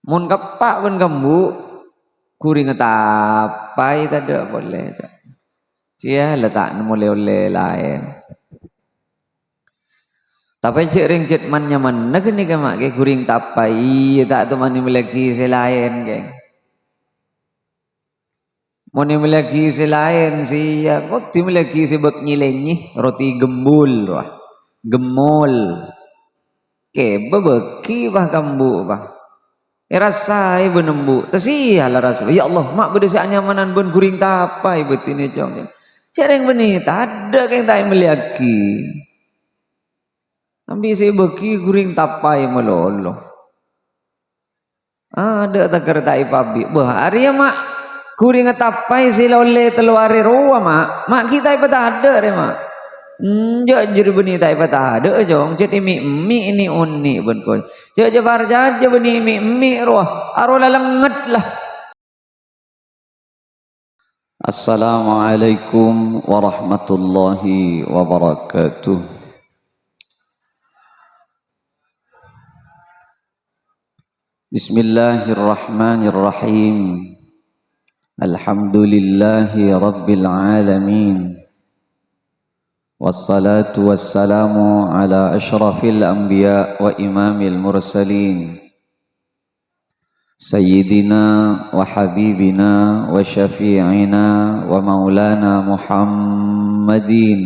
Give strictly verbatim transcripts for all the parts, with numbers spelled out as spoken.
Mon kappa' bân kambu', ghuring tapaè tadâ' polè, ca'. Sèya la ta' nemmo lè-ollè laèn. Tapè jhâ' rèng jhât man-nyamanna ghânèka, Ma', kè ghuring tapaè, iyâ ta' toman èmellèaghi sè laèn, kè. Mon èmellèaghi sè laèn, sèya kodhu èmellèaghi sè bâk nyèlènyè, roti gembul, wah. Gemmol. Kèbâ bâghi, wah, kambu', wah. Èrasaè bân embu', tasèya la rasa. "Ya Allah, ma' bâdâ sè anyamanan bân ghuring tapaè bâtènè, Cong." Jhâ' rèng bânnè tadâ' kèng ta' èmellèaghi. Ambi sè bâghi ghuring tapaè malolo. Adâ' taghâr ta' èpabi'. Bâh, arèya, Ma', ghuring tapaè sè la ollè tello arè rowa, Ma'. Ma' ghi' ta' èpatadâ' rè, Ma'. Enjâ' jârèya bânnè ta' èpatadâ', Cong. Jhât èmè'-emmè' nè-onè' bân ko-, jhâ', jhâ' parcajâ bânnè èmè'-emmè' rowa. Aro la lèngngèt, la. Assalamualaikum warahmatullahi wabarakatuh. Bismillahirrahmanirrahim. Alhamdulillahi rabbil alamin. Wassalatu wassalamu ala asyrafil anbiya wa imamil mursalin. Sayyidina wa habibina wa syafi'ina wa maulana Muhammadin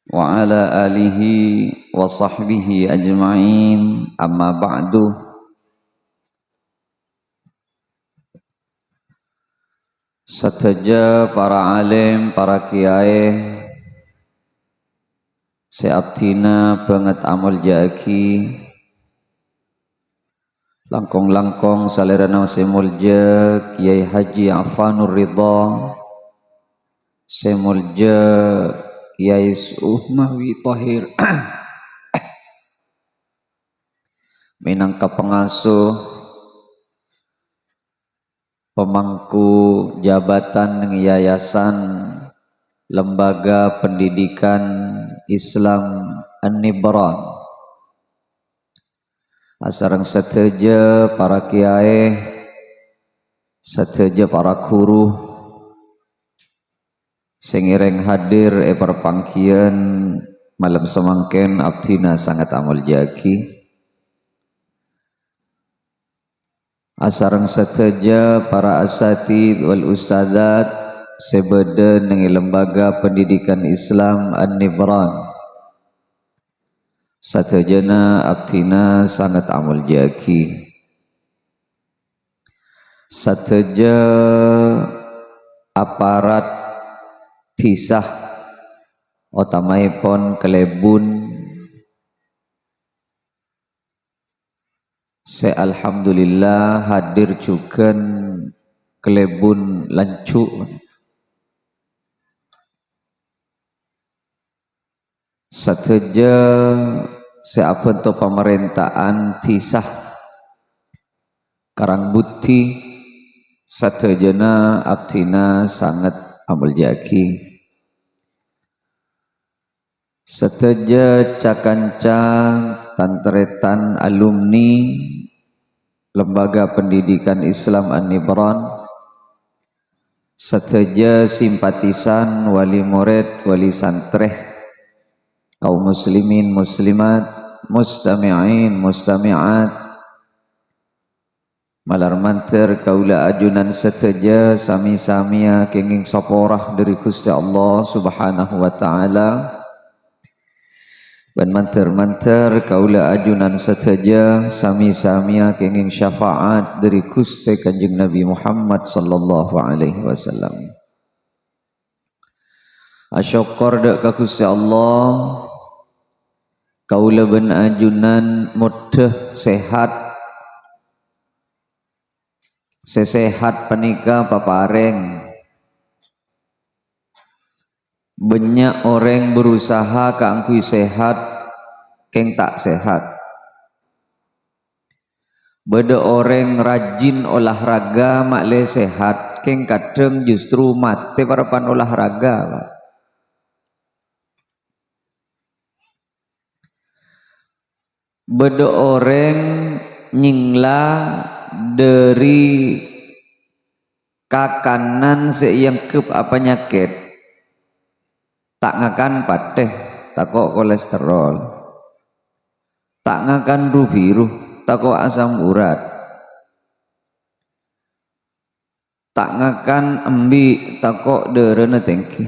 wa ala alihi wa sahbihi ajma'in, amma ba'du. Sadhâjâ para alim, para kiyaè sè abdhina bângèt amoljâ'aghi, langkong-langkong salèrana sè moljâ Kiai Haji Afanur Ridha, sè moljâ Kiai Suhmawi Thohir, mènangka pangasuh pamangku jabatan neng Yayasan Lembaga Pendidikan Islam An-Nibran. Asareng sadhâjâ para kiyaè, sadhâjâ para ghuru, sè ngèrèng hadir è parpangghiyân malem samangkèn abdhina sanget amoljâ'aghi. Asareng sadhâjâ para asatidz wal ustadzat sè bâdâ neng Lembaga Pendidikan Islam An-Nibran. Sadhâjâna abdhina sanget amoljâ'aghi. Sadhâjâ aparat dhisa, otamaèpon kalèbun, sè alhamdulillah hadir jhughân kalèbun lanjhu'. Sadhâjâ sè abhânto pamarènta'an dhisa Karangbuddhi, sadhâjâna abdhina sanget amoljâ'aghi. Sadhâjâ ca-kanca tan-tarètan alumni Lembaga Pendidikan Islam An-Nibran, sadhâjâ simpatisan, wali morèd, wali santrè, kaum muslimin, muslimat, mustami'in, mustami'at, Malar mandhâr kaulâ ajunan sadhâjâ sami-samiya kèngèng sapora dhâri Ghustè Allah Subhanahu wa Ta'ala. Bân mandhâr-mandhâr kaulâ ajunan sadhâjâ sami-samiya kèngèng syafaat dhâri Ghustè Kanjeng Nabi Muhammad sallallahu alaihi wasallam. Asokkor dhâ' ka Ghustè Allah, kaulâ bân ajunan moddhâ sehat. Sè sehat panèka paparèng. Bânnya' orèng berusaha kaangghuy sehat, kèng ta' sehat. Bâdâ orèng rajin olahraga ma'lè sehat, kèng kadhâng justru matè parappa'na olahraga, Pak. Bâdâ orèng nyèngla dhâri kakanan sè èangghep apanyakèt, ta' ngakan patè, tako' kolesterol, ta' ngakan ru-biru, tako' asam urat, ta' ngakan embi', tako' dhârâna tèngghi.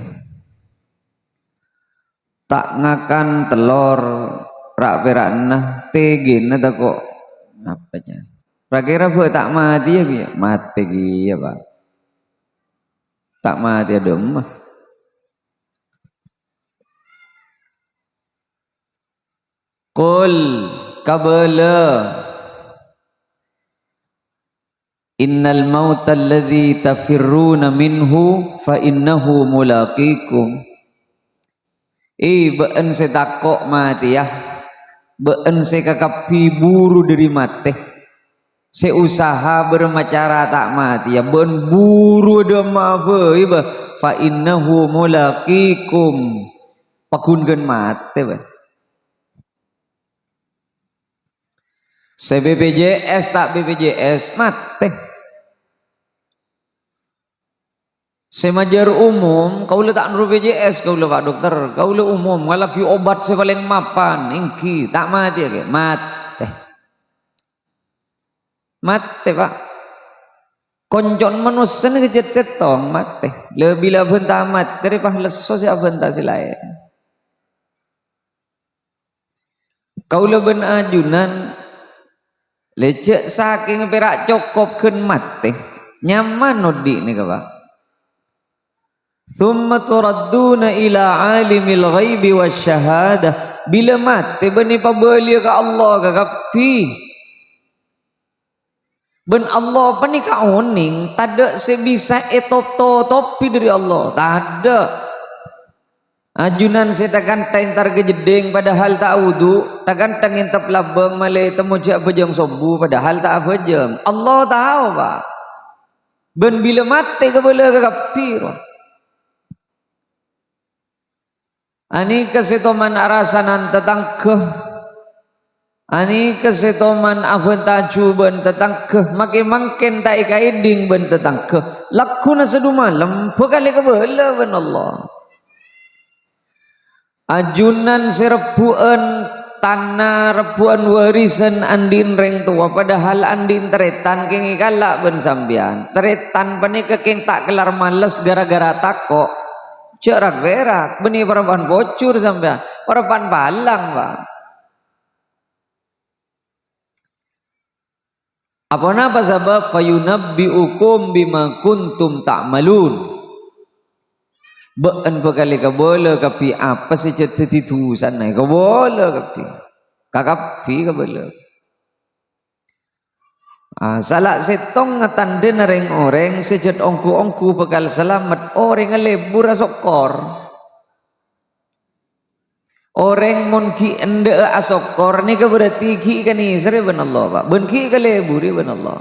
Ta' ngakan tellor ra'-pera'na, tègèna tako' apa ya? Ra-kèra bâ' ta' matèya kèya? Matè kèya, Pak. Ta' matèya dhâmma. Qul, kabâlâ. "Innal mautal ladzi tafirruna minhu fa innahu mulaqikum." È, bâ'ân sè tako' matèya, bâ'ân sè kakabbhi buru dhâri matè, sè usaha bârâmma cara ta' matèya, bâ'ân buru dhâmma bhâi, bâ, "fa innahu mulaqikum." Paghun ghân matè, bâ. Sè B P J S ta' B P J S, matè. Sè majâr umum, kaulâ ta' noro' B P J S, kaulâ, Pak Dokter. Kaulâ umum, ngalaghi obat sè palèng mapan, èngghi, ta' matè, kè? Matè. Matè, Pak. Koncon manossa nèka jhât sèttong, matè. Lebbi la abhânta matè, rè, Pak, lesso sè abhânta sè laèn. Kaulâ bân ajunan, lè jhâ' sakèng pèra' cokop ghân matè, nyaman odi' nèka, Pak. "Tsumma turadduna ila alimil ghaibi wasyahadah." Bilâ matè bânnè pabâliyâ ka Allah kakabbhi. Bân Allah panèka onèng, tadâ' sè bisa ètop-totobhi dhâri Allah, tadâ'. Ajunan sè ta-kantha entar ka jeddhing padahal ta' wudu, ta-kantha ngèntep labâng malè temmo jhâ' abhâjâng sobbhu padahal ta' abhâjâng. Allah tao, Pak. Bân bilâ matè kabâlâ kakabbhi, rowa. Anèka sè toman arasanan tatangghâ. Anèka sè toman abhânta jhubâ'ân tatangghâ, makè mangkèn ta' èkaèdhing bân tatangghâ. Lagghuna sadhumalem bhâkal èkabâlâ bân Allah. Ajunan sè rebbhu'ân tana, rebbhu'ân warisan andi'na rèng towa, padahal andi'na tarètan kèng èkala' bân sampèyan. Tarètan panèka kèng ta' kellar males gara-gara tako'. Jhâ' rak-pèrak, bânnè parappa'na pojhur sampèyan, parappa'na palang, Pak. Aponapa sabâb? "Fayunabbi'ukum bima kuntum ta'malun." Bâ'ân bhâkal èkabâlâ kabbhi apa sè jhâ' dhâddhi dhusana, èkabâlâ kabbhi. Kakabbhi kabâlâ. Ah, sala sèttongnga tandhâna rèng-orèng sè jhât ongghu-ongghu bhâkal salamet, orèngnga lebur asokkor. Orèng mon ghi' endâ'â asokkor, nèka berarti ghi' èkanèserè bân Allah, Pak. Bân ghi' èkaleburè bân Allah.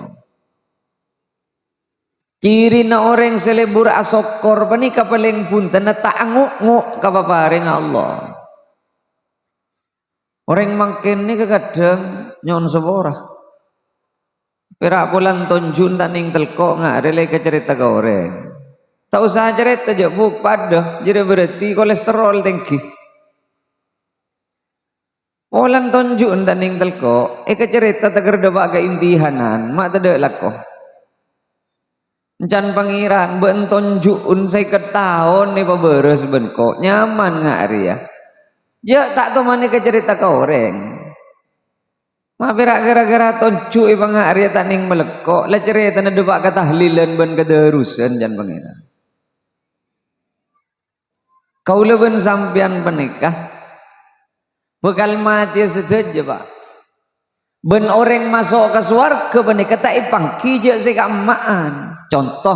Cirina orèng sè lebur asokkor panèka palèng bhuntenna ta' ango'-ngo' ka paparèngnga Allah. Orèng mangkèn nèka kadhâng nyo'on sapora. Pèra' polana tonjhu'na ta' nèng telko' nga' arè la èkacarèta ka orèng. Ta' osa carèta jhâ', Bu', padâ, jârèya berarti kolesterol tèngghi. Polana tonjhu'na ta' nèng telko', èkacarèta tèkèr dâpa' ka imtihanan, ma' tadâ' lako. Can Pangèran, bâ'ân tonjhu'un sèket taon èpabârâs bân ko', nyaman nga' rèya. Jhâ' ta' toman èkacarèta ka orèng. Ma' pèra' ghârâ-ghârâ tonjhu' èpanga' rèya ta' nèng malèkko', la carètana dâpa' ka tahlilan bân kadarusan, can Pangèran. Kaulâ bân sampèyan panèka bhâkal matèya sadhâjâ, Pak. Bân orèng maso' ka sowarghâ panèka ta' èpangghi jhâ' sè ka'emma'an. Conto,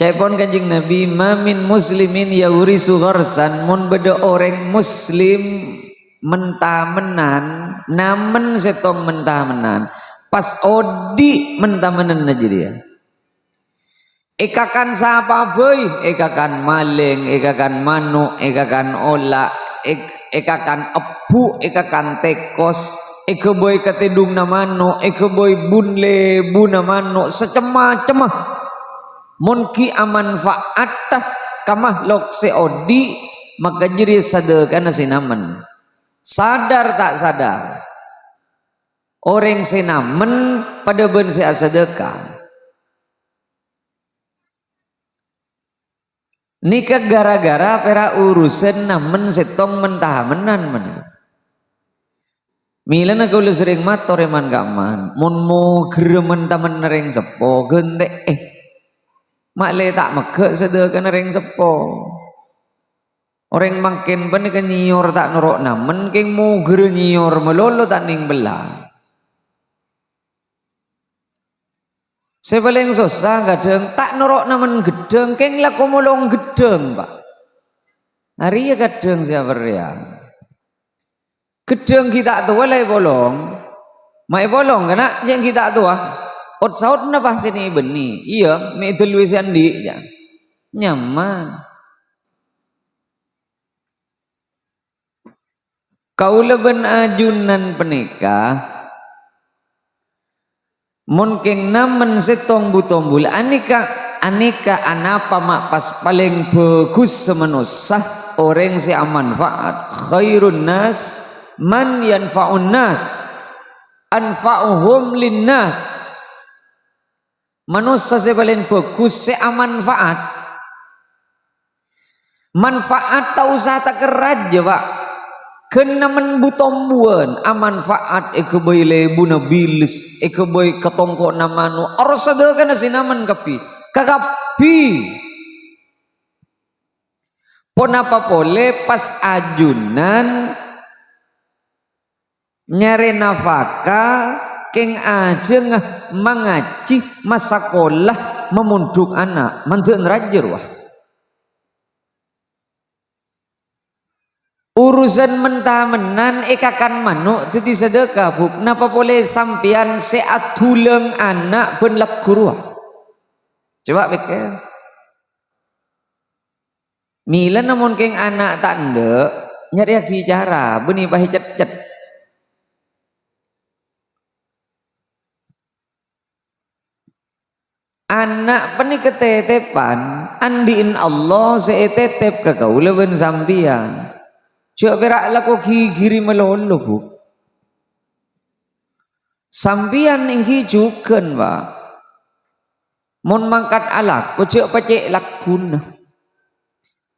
ca'èpon Kanjeng Nabi, "Ma min muslimin yaurisu gharsan," mon bâdâ orèng muslim men-tamennan, namen sèttong men-tamennan, pas odi' men-tamennan jârèya. Èkakan sapa bhâi? Èkakan malèng, èkakan mano', èkakan ola', èk-, èkakan ebbhu', èkakan tèkos, èghâbây katèdhungnga mano', èghâbây bun-lèbuna mano', sacem-macemma. Mon ghi' amanfa'atta ka mahlok sè odi', maka jârèya sadhâkana sè namen. Sadar ta' sadar, orèng sè namen padâ bân sè asadhâka. Nèka ghârâ-ghârâ pèra' urusan namen sèttong men-tamennan, men. Mèlana kaulâ serrèng mator è man-ka'emman, mon mogherra men-tamenna rèng seppo, ghântè'è. Ma'lè ta' megghâ' sadhâkana rèng seppo. Orèng mangkèn panèka nyèyor ta' noro' namen, kèng mogherra nyèyor malolo ta' nèng bella. Sè palèng sossa kadhâng ta' noro' namen ghedhâng, kèng lako molong ghedhâng, Pa'. Arèya kadhâng sè aperrèya. Ghedhâng ghi' ta' towa la èpolong. Ma' èpolong, kana', jhâ' ghi' ta' towa. Ot-saotna pas sè nè-bânnè. Iyâ, mè' èdâlluwè sè andi', jâ. Nyaman. Kaulâ bân ajunan panèka, mon kèng namen sèttong bu-tombul, anèka, anèka anapa ma' pas palèng bhâghus sè manossa, orèng sè amanfa'at. Khairun nas man yanfa'un nas, anfa'uhum lin nas. Manossa sè palèng bhâghus, sè amanfa'at. Manfa'at ta' osa takerrajâ, Pa'. Ghân namen bu-tombuwân, amanfa'at èghâbây lèbuna bilâs, èghâbây katongko'na mano', arowa sadhâkana sè namen kabbhi. Kakabbhi. Ponapa polè pas ajunan nyarè nafaka, kèng ajhângnga mangajhi, masakola, mamondhuk ana', mandhâ'ân rajâ rowa. Urusan men-tamennan èkakan mano' dhâddhi sadhâka, Bu'. Napa polè sampèyan sè adhulâng ana' bân lagghu rowa? Coba pèkkèr. Mèlana mon kèng ana' ta' endâ', nyarèyaghi cara, bânnè paè ceccet. Ana' panèka tètèpan, andi'en Allah sè ètètèp ka kaulâ bân sampèyan. Jhâ' pèra' lako ghighiri malolo, Bu'. Sampèyan èngghi jhughân, Pa'. Mon mangkat alako, jhâ' pacè' lagghuna.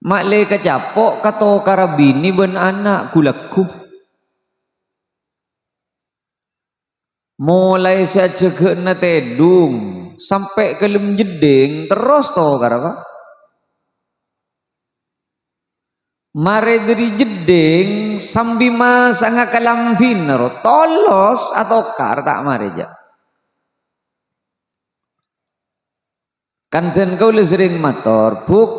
Ma'lè kacapo' katokara binè bân ana' ghu-lagghu. Molaè sè ajâgâ'na tèdhung sampè' ka lem jeddhing, terros tokara, Pa'. Marè dhâri jeddhing sambi masanga kalambhina ro, tolos atokar ta' marè, jâ'. Kan dhân kaulâ serrèng mator, Bu',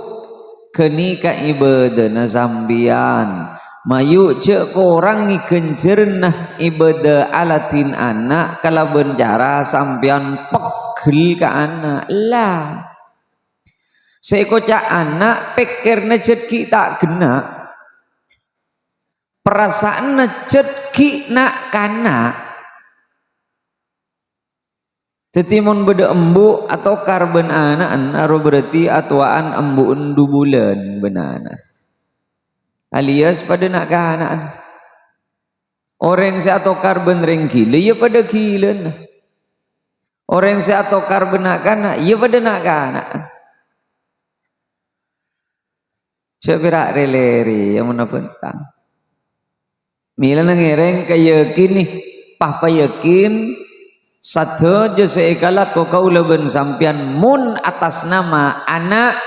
ghânèka ibâdâna sampèyan. Mayu' jhâ' korangè ghânjhârânna ibâdâ aladhin ana' kalabân cara sampèyan peggel ka ana'. Ella. Sè èkoca' ana', pèkkèrra jhât ghi' ta' ghenna'. Parasaanna jhât ghi' na'-kana'. Dhâddhi, mon bâdâ embu' atokar bân ana'en, arowa berarti atowa'an embu'en du bulân bân ana'. Alias padâ na'-kana'an. Orèng sè atokar bân rèng ghilâ, iyâ padâ ghilâna. Orèng sè atokar bân na'-kana', iyâ padâ na'-kana'an. Jhâ' pèra' rè-lèrè, ya, monna bhântang. Mèlana ngèrèng kayakinè, pa-, payakin, sadhâjâ sè èkalako kaulâ bân sampèyan mon atas nama ana',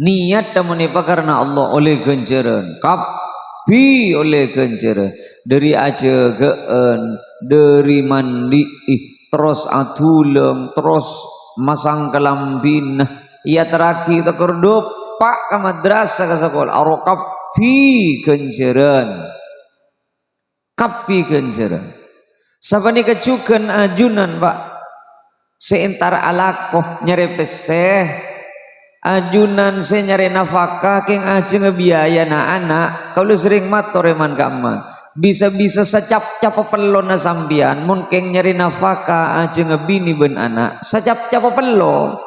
niyatta mon èpakarana Allah ollè ghânjhârân, kabbhi ollè ghânjhârân, dhâri ajâgâ'ân, dhâri mandi'i, terros adhulâng, terros masang kalambhina, èyaterraghi tokor dâpa' ka madrasah, ka sakola, arowa kabbhi ghânjhârân. Kabbhi ghânjhârân. Sapanèka jhughân ajunan, Pa', sè entar alako nyarè pèssè. Ajunan sè nyarè nafaka kèng ajhângnga biayana ana'. Kaulâ serrèng mator è man-ka'emman. Bisa-bisa sacapcapa pellona sampèyan, mon kèng nyarè nafaka ajângâ binè bân ana', sacapcapa pello.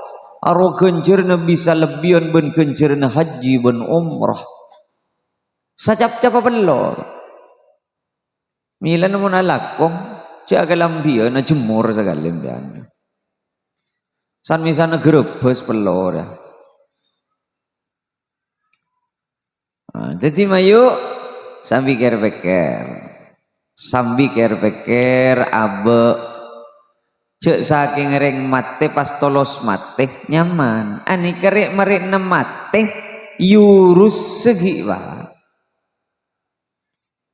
Arowa ghânjhârânna bisa lebbiyân bân ghânjhârânna hajji bân umrah. Sacapcapa pello. Mèlana mon alako, jhâ' akalambhiyân, ajemmor sakalè sampèyan. San-mèsanna ghârâbâs pello, ya. Nah, dhâddhi mayu sambi kèr-pèkkèr. Sambi kèr-pèkkèr, abâ'. Jhâ' sakèng rèng matè pas tolos matè, nyaman. Anèka rè'-marè'na matè, èyurus ghi', Pak.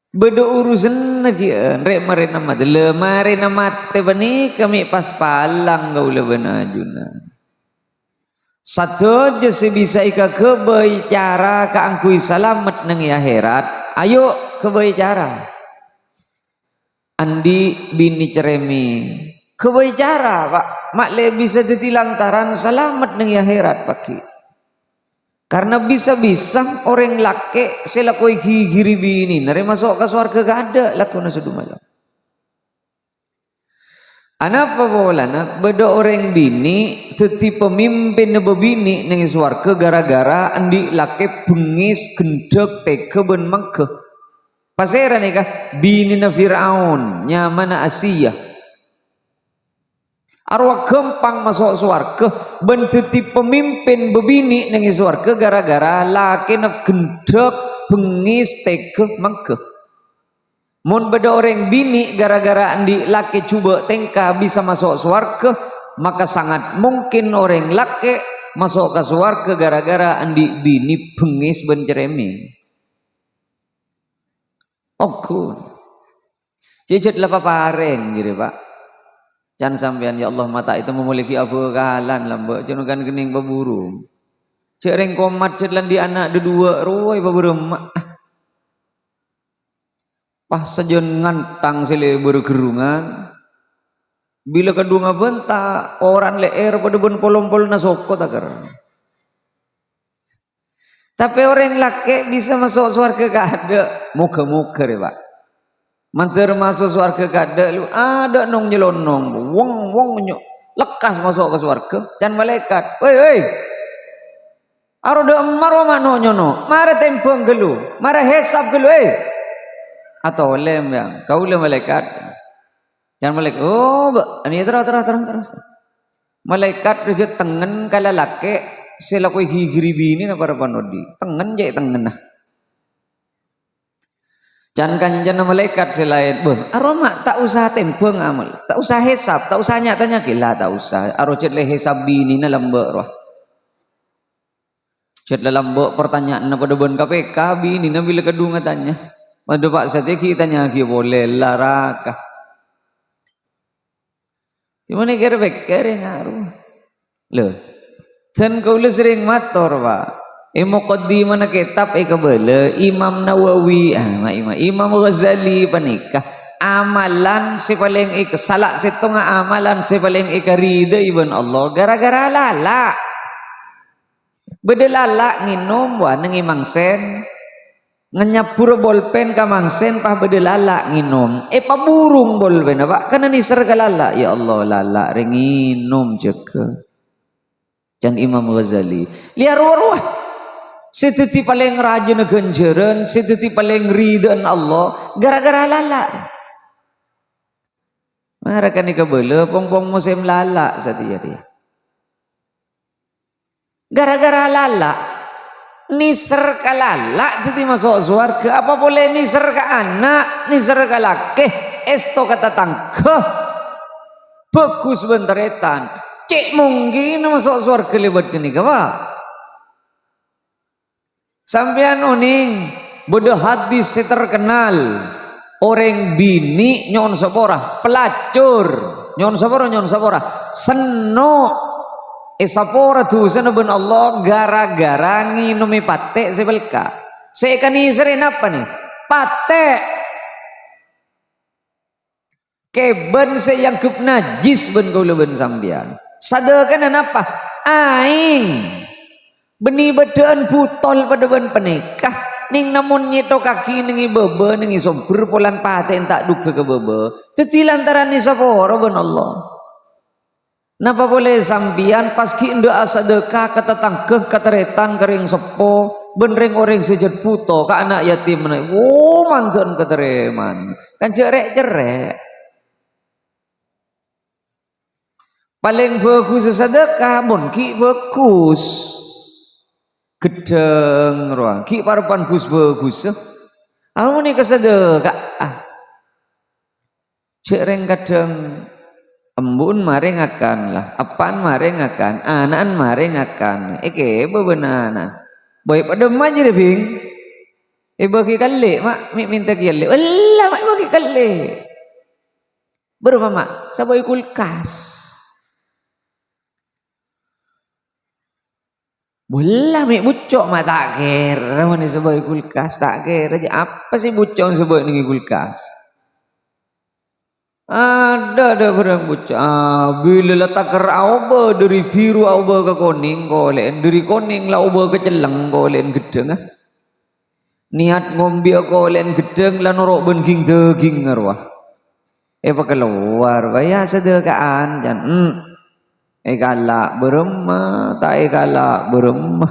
Bâdâ urusanna ghi'ân, rè'-marè'na matè. Lè, marèna matè panèka mè' pas palang kaulâ bân ajunan. Sadhâjâ sè bisa èkaghâbây cara kaangghuy salamet neng è akhèrat, ayo ghâbây cara. Andi' binè cerèmè, ghâbây cara, Pak. Ma' lè bisa dhâddhi lantaran salamet neng è akhèrat, Pak. Karna bisa-bisa orèng lakè' sè lako èghighiri binèna rè maso' ka sowarghâ kaadâ' lagghuna sè dumalang. Anapa polana bâdâ orèng binè' dhâddhi pamimpinna bâbinè' neng è sowarghâ ghârâ-ghârâ andi' lakè' bengngès, ghendhâk, tèghâ, bân mangghâ. Pasèra nèka? Binèna Fir'aun, nyamana Asiya. Arowa ghâmpang maso' sowarghâ bân dhâddhi pamimpin bâbinè' neng è sowarghâ ghârâ-ghârâ lakèna ghendhâk, bengngès, tèghâ, mangghâ. Mon bâdâ orèng binè' ghârâ-ghârâ andi' lakè' jhubâ' tèngka bisa maso' sowarghâ, maka sangat mungkin orèng lakè' maso' ka sowarghâ ghârâ-ghârâ andi' binè' bengngès bân cerèmè. Ongghu. Cècèt la paparèng, jârèya, Pak. Can sampèyan, "Ya Allah, mata itu memiliki abhâkalan, lambâ', jhunogan kennèng paburu." Cè' rèng komat, cèt la andi' ana' dhâduwâ' rowa èpabârâmma. Pas sajân ngantang sè lèbâr ghârrungan, bilâ kadhungnga bânta, koran lè'èr padâ bân pol-ompolna soko takèr. Tapè orèng lakè' bisa maso' sowarghâ kaadâ'. Moghâ-moghâ rè, Pak. Mandhâr maso' sowarghâ kaadâ', lu, adâ' nong-nyelonong, wong-wong nyo-, lekkas maso' ka sowarghâ, can malaèkat, "Woi, woi! Aro dâ' emma rowa ma' no-nyono, mara tèmbhâng ghâllu, mara hèsab ghâllu, è!" "Atolè, sampèyan, kaulâ malaèkat." Can malaèkat, "Oh, bâ', ini terro, terro, terro, terro." Malaèkat rèjhâ tengngen ka lalakè' sè lako èghighiri binèna parappa'na odi'. Tengngen cè' tengngenna. Can kancana malaèkat sè laèn, "Bâh, arowa ma' ta' osa tèmbhâng amal, ta' osa hèsab, ta' osa nya-tanya ghi' la ta' osa. Aro cèt la èhèsab binèna lambâ' rowa." Cèt la lambâ' partanyaanna padâ bân K P K, binèna bilâ kadhungnga tanya. Madhu pa' satèya ghi' tanya'aghi polè, laraka. Coma nèkèr-pèkkèr, ya, ngaruh. Lho, dân kaulâ serrèng mator, Pak. È mokaddimana kètab èkabâlâ Imam Nawawi, ah, ma-, Imam, Imam Ghazali panèka amalan sè palèng èk-, sala sèttonga amalan sè palèng èkarèdhâi bân Allah ghârâ-ghârâ lala'. Bâdâ lala' ngènom, wa, neng è mangsen. Nganyabbhurâ bolpen ka mangsen, pas bâdâ lala' ngènom. Èpaburung bolpenna, Pak. Karna nèser ka lala'. Ya Allah, lala' rè ngènom jâgâ. Can Imam Ghazali. Lèya rowa-rowa. Sè dhâddhi palèng rajâna ghânjhârân, sè dhâddhi palèng rèdhâ'ân Allah, ghârâ-ghârâ lala'. Mara kan èkabâlâ pong-pong mosèm lala' satèya rèya. Ghârâ-ghârâ lala', nèser ka lala' dhâddhi maso' sowarghâ, apa polè nèser ka ana', nèser ka lakè, èsto ka tatangghâ, bhâghus bân tarètan. Cè' mongghina maso' sowarghâ lèbât ghânèka, Pak. Sampèyan onèng, bâdâ hadis sè terkenal, orèng binè' nyo'on sapora, pelacur, nyo'on sapora, nyo'on sapora, senno', èsapora dhusana bân Allah ghârâ-ghârâ ngènomè patè' sè bâlka'. Sè èkanèserrè napa, nè? Patè'. Kèbân sè èangghep najjhis bân kaulâ bân sampèyan. Sadhâkana napa? Aèng. Bânnè bâddhâ'ân butol padâ bân panèka. Nèng namong nyètokaghi nèng è bâbâ, nèng è sombher, polana patè enta' dhuggâ ka bâbâ. Dhâddhi lantaran èsapora bân Allah. Napa polè sampèyan pas ghi' endâ' asadhâka ka tatangghâ, ka tarètan, ka rèng seppo, bân rèng-orèng sè jhât bhuto, ka ana' yatim, wo, mandhâr katarèman. Kan jhâ' rè'-cerrè'. Palèng bhâghussa sadhâka, mon ghi' bhâghus. Ghedhâng rowa, ghi' parappa'na ghus-bhâghussa. Amonè ka sadhâka, ah. Jhâ' rèng kadhâng embu'en marè ngakan la, eppa'en marè ngakan, ana'en marè ngakan. Èkèbâ bân ana'en. Bâi padâ ma' jârèya, Bhing. Èbâghi kellè', ma', mè' mènta kellè'. Ella, ma' èbâghi kellè'. Bârâmma, ma'? Sabâi kulkas. Bâlla mè' bucco', ma' ta' kèra mon èsabâi kulkas, ta' kèra. Jâ' apa sè bucco' èsabâi nèng è kulkas? Adâ', adâ' bhârâng bucco'. Ah, bilâ la takèr aobâ, dâri biru aobâ ka konèng, kolè'en, dâri konèng la obâ ka cellèng, kolè'en ghedhâng, ah. Niyat ngombiyâ kolè'en ghedhâng la noro' bân ging-dâgingnga rowa. Èpakalowar bhâi, ya, sadhâka'an, can, hmm. Èkala' bârâmma, ta' èkala' bârâmma.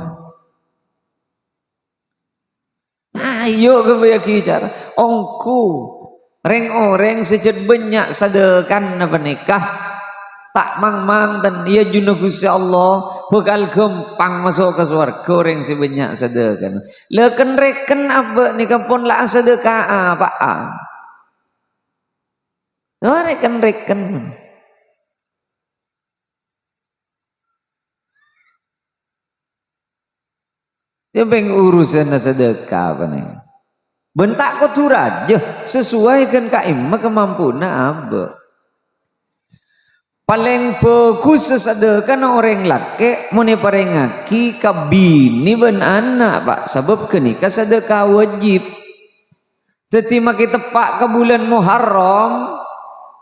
Ayo, ghâbâyyâghi cara. Ongghu, rèng-orèng sè jhât bânnya' sadhâkana panèka, ta' mang-mang ten, è ajunna Ghustè Allah, bhâkal ghâmpang maso' ka sowarghâ orèng sè bânnya' sadhâkana. La, kèn-rèkèn abâ' nèka pon la asadhâka'a, Pak. Oh, rèkèn-rèkèn. Sè pèng urusanna sadhâka panèka. Bân ta' kodhu rajâ, sesuai ghân ka'imma kamampuna abâ'. Palèng bhâghussa sadhâkana orèng lakè' mon èparèngaghi ka binè bân ana', Pak, sabâb ghânèka sadhâka wajib. Dhâddhi, makè teppa' ka bulân Muharram,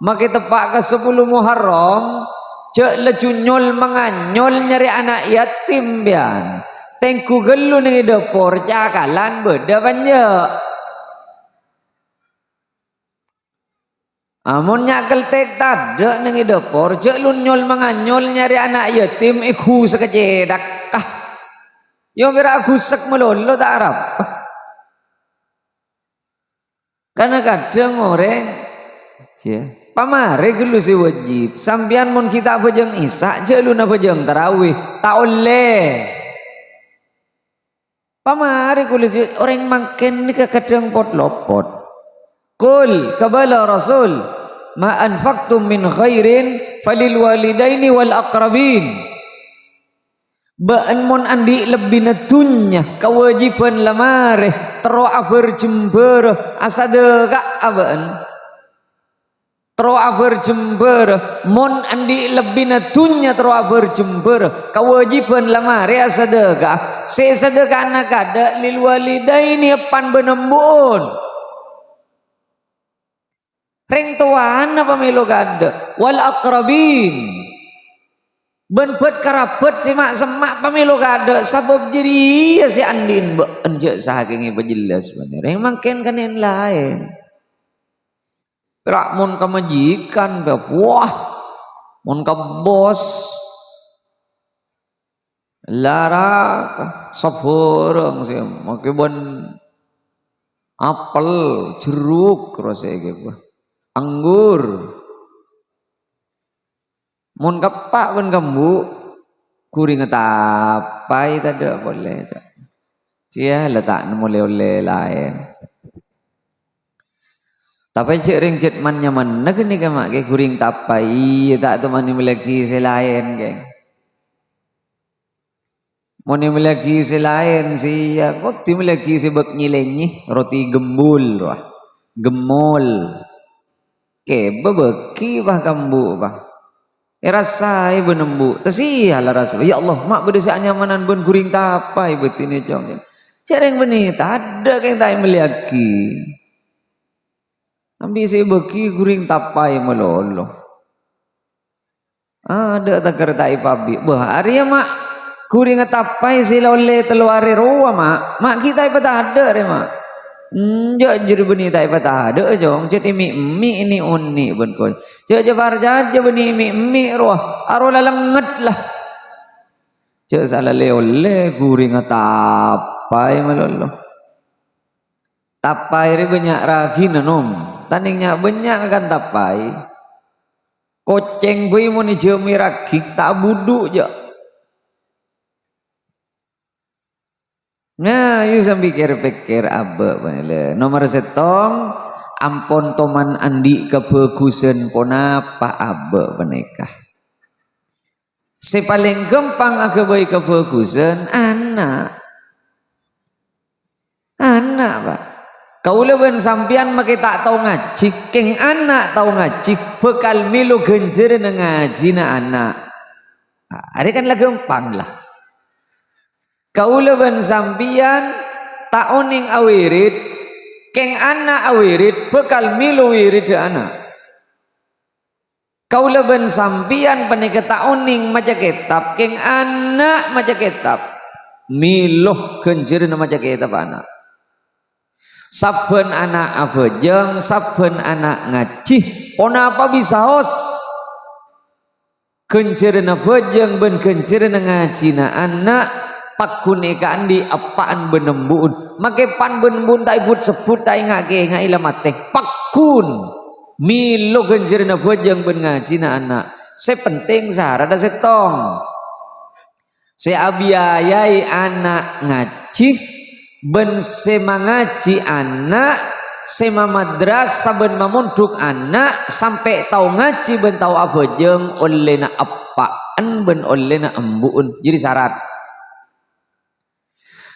makè teppa' ka sapolo Muharram, jhâ' laju nyol-manganyol nyarè ana' yatim, biyân. Tèngghu ghâllu nèng è dâpor, cakalan bâdâ apa enjâ'. Amon nya' keltek tadâ' nèng è dâpor, jhâ' lu nyol-manganyol nyarè ana' yatim, èghusègghâ cèthak. Ah, yâ, mèra ghusègghâ malolo, ta' arapa. Karna kadhâng orèng, yâ, pamarè ghâllu sè wajib. Sampèyan mon ghi' ta' abhâjâng Isya, jhâ' lu abhâjâng tarawih. Ta' ollè. Pamarè ghâllu sè, orèng mangkèn nèka kadhâng pot-lopot. Qul, kabâlâ Rasul, "Ma anfaqtum min khairin falil walidaini wal aqrabin." Bâ'ân mon andi' lebbina dhunnya, kawâjibhân la marè terro abhâr-jembhârâ, asadhâka'a bâ'ân. Terro abhâr-jembhârâ, mon andi' lebbina dhunnya terro abhâr-jembhârâ, kawâjibhân la marè asadhâka'a. Sè èsadhâka'ana kadâ' lil walidaini, eppa'en bân embu'en. Rèng towana pamèlo kadâ', wal aqrabin. Bân bhât-karabhât sè ma'-semma' pamèlo kadâ', sabâb jârèya sè andi'na bâ'ân jhâ' sakèng èpajellas bânnè. Rèng mangkèn kanè'en laèn. Pèra' mon ka majikan, bâ, wah, mon ka bos, lara sabhârâng sè makè bân apel, jeruk, terros sè kèya, anggur. Mon ka eppa' bân ka embu', ghuringnga tapaè tadâ' polè, ta'. Sèya la ta' nemmo lè-ollè laèn. Tapè jhâ' rèng jhât man-nyamanna ghânèka ma' kè ghuring tapaè, iyâ ta' toman èmellèaghi sè laèn, kè. Mon èmellèaghi sè laèn, sèya kodhu èmellèaghi sè bâk nyèlènyè, roti gembul, wah, gemmol. Kèbâ bâghi, bâ, ka embu', bâ. Èrasaè bân embu', tasèya la rasa. "Ya Allah, ma' bâdâ sè anyamanan bân ghuring tapaè bâdinè, Cong." Jhâ' rèng bânnè tadâ' kèng ta' èmellèaghi. Ambi sè èbâghi ghuring tapaè malolo. Adâ' taker ta' èpabi'. Bâh, arèya ma' Ghuringnga tappaè sè la ollè tello arè rowa, Ma'. Ma' ghi' ta' èpatadâ', rè, Ma'. Enjâ', jârèya bânnè ta' èpatadâ', Cong. Cè' èmè'-èmè' nè'-onè' bân ko-, jâ', jâ' parcajâ bânnè èmè'-èmè' rowa. Aro la lengnget, la. Jâ' sala lè-ollè ghuringnga tappaè malolo. Tappaè rè bânnya' ragina, Nom. Tanèng nya-, bânnya' ngakan tappaè. Kocèng bhâi mon èjhâmè ragi, ta' abhudhu', jâ'. Nah, yu sambi kèr-pèkkèr abâ' panèka. Nomer sèttong, ampon toman andi' kabhâghusân ponapa abâ' panèka. Sè palèng ghâmpang aghâbây kabhâghusân, ana'. Ana', Pa'. Kaulâ bân sampèyan makè ta' tao ngajhi, kèng ana' tao ngajhi, bhâkal mèlo ghânjhârânna ngajhina ana'. Arèya kan la ghâmpang, la. Kaulâ bân sampèyan ta' onèng awirid, kèng ana' awirid bhâkal mèlo wiriddhâ ana'. Kaulâ bân sampèyan panèka ta' onèng maca kètab, kèng ana' maca kètab. Mèlo ghânjhârânna maca kètab ana'. Sabbhân ana' abhâjâng, sabbhân ana' ngajhi. Ponapa bisaos? Ghânjhârânna bhâjâng bân ghânjhârânna ngajhina ana' pagghun èkaandi' eppa'en bân embu'en. Makè eppa'en bân embu'en ta' èbut-sebbut, ta' ènga'-kènga'è la matè. Pagghun mèlo ghânjhârânna bhâjâng bân ngajhina ana'. Sè penting saradhâ sèttong. Sè abiayaè ana' ngajhi, bân sè mangajhi ana', sè mamadrasah bân mamondhuk ana', sampè' tao ngajhi bân tao abhâjâng, ollèna eppa'en bân ollèna embu'en. Jârèya sarat.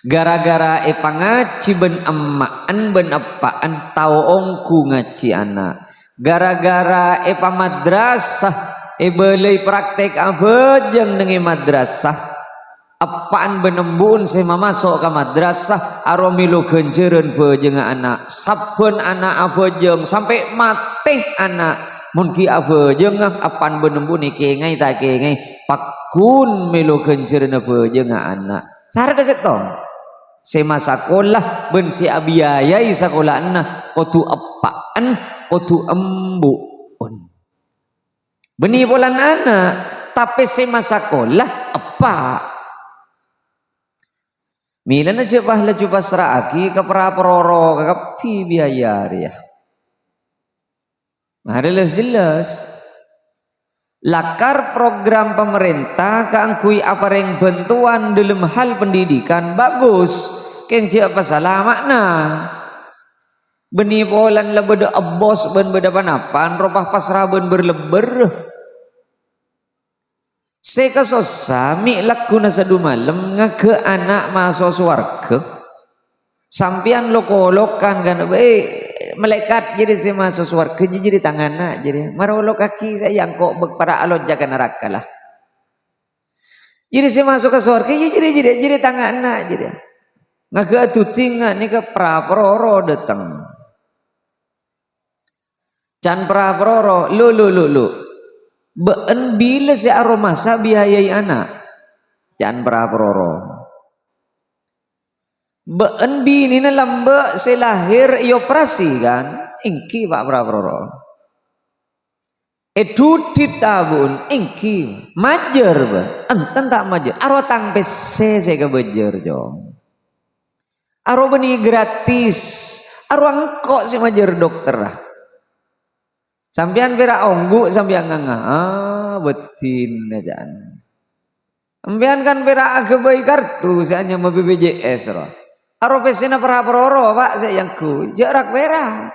Ghârâ-ghârâ èpangajhi bân emma'en bân eppa'en tao ongghu ngajhi ana'. Ghârâ-ghârâ èpamadrasah, èbâlâi praktek abhâjâng neng è madrasah. Eppa'en bân embu'en sè mamaso' ka madrasah, aro mèlo ghânjhârân bhâjângnga ana'. Sabbhân ana' abhâjâng, sampè' matè ana'. Mon ghi' abhâjângnga, eppa'en bân embu'en èkènga'è ta' èkènga'è, pagghun mèlo ghânjhârânna bhâjângnga ana'. Saradhâ sèttong. Sè masakola bân sè abiayaè sakola'anna kodhu eppa'en, kodhu embu'en. Bânnè polana ana', tapè sè masakola eppa'. Mèlana jhâ' pas laju pasra'aghi ka pra-pororo kabbhi biaya rèya. Marè les-jelas. Lakar program pamarènta kaangghuy aparèng bhântowan dhâlem hal pendidikan bagus, kèng jhâ' pasalama'na. Bânnè polana la bâdâ ebbos bân bâdâ panapan, ropa pasra bân bâr-lebbâr. Sè kasossa mè' lagghuna sadumalem ngaghâ' ana' maso' sowarghâ. Sampèyan lok-olokan kan, "Bâ, malaèkat jârèya sè maso' sowarghâ, jârèya tang ana' jârèya. Mara olokaghi sè èyangko' bâk para' alonca ka naraka la." Jârèya sè maso' ka sowarghâ, iyâ jârèya, jârèya, jârèya tang ana' jârèya. Ngaghâ' adhudhing nga' nèka pra-pororo dâteng. Can pra-pororo, "Lu, lu, lu, lu. Bâ'en bilâ sè aromasa biayaè ana'?" Can pra-pororo. "Bâ'en binèna lambâ' sè lahèr èoperasi, kan?" "Èngghi, Pa', pra-pororo." "Èdhudhit tabu'en?" "Èngghi." "Majâr, bâ?" "Enten ta' majâr." "Aro tang pèssè sè kabâjâr, Cong." Aro bânnè gratis. Aro engko' sè majâr dokterra. Sampèyan pèra' ongghu, sampèyan nganga. Ah, bâddhina, jân. Sampèyan kan pèra' aghâbây kartu sè anyama B P J S, ro. Aro pèssèna pra-pororo, Pa', sè èangghuy. Jhâ' rak-pèra'.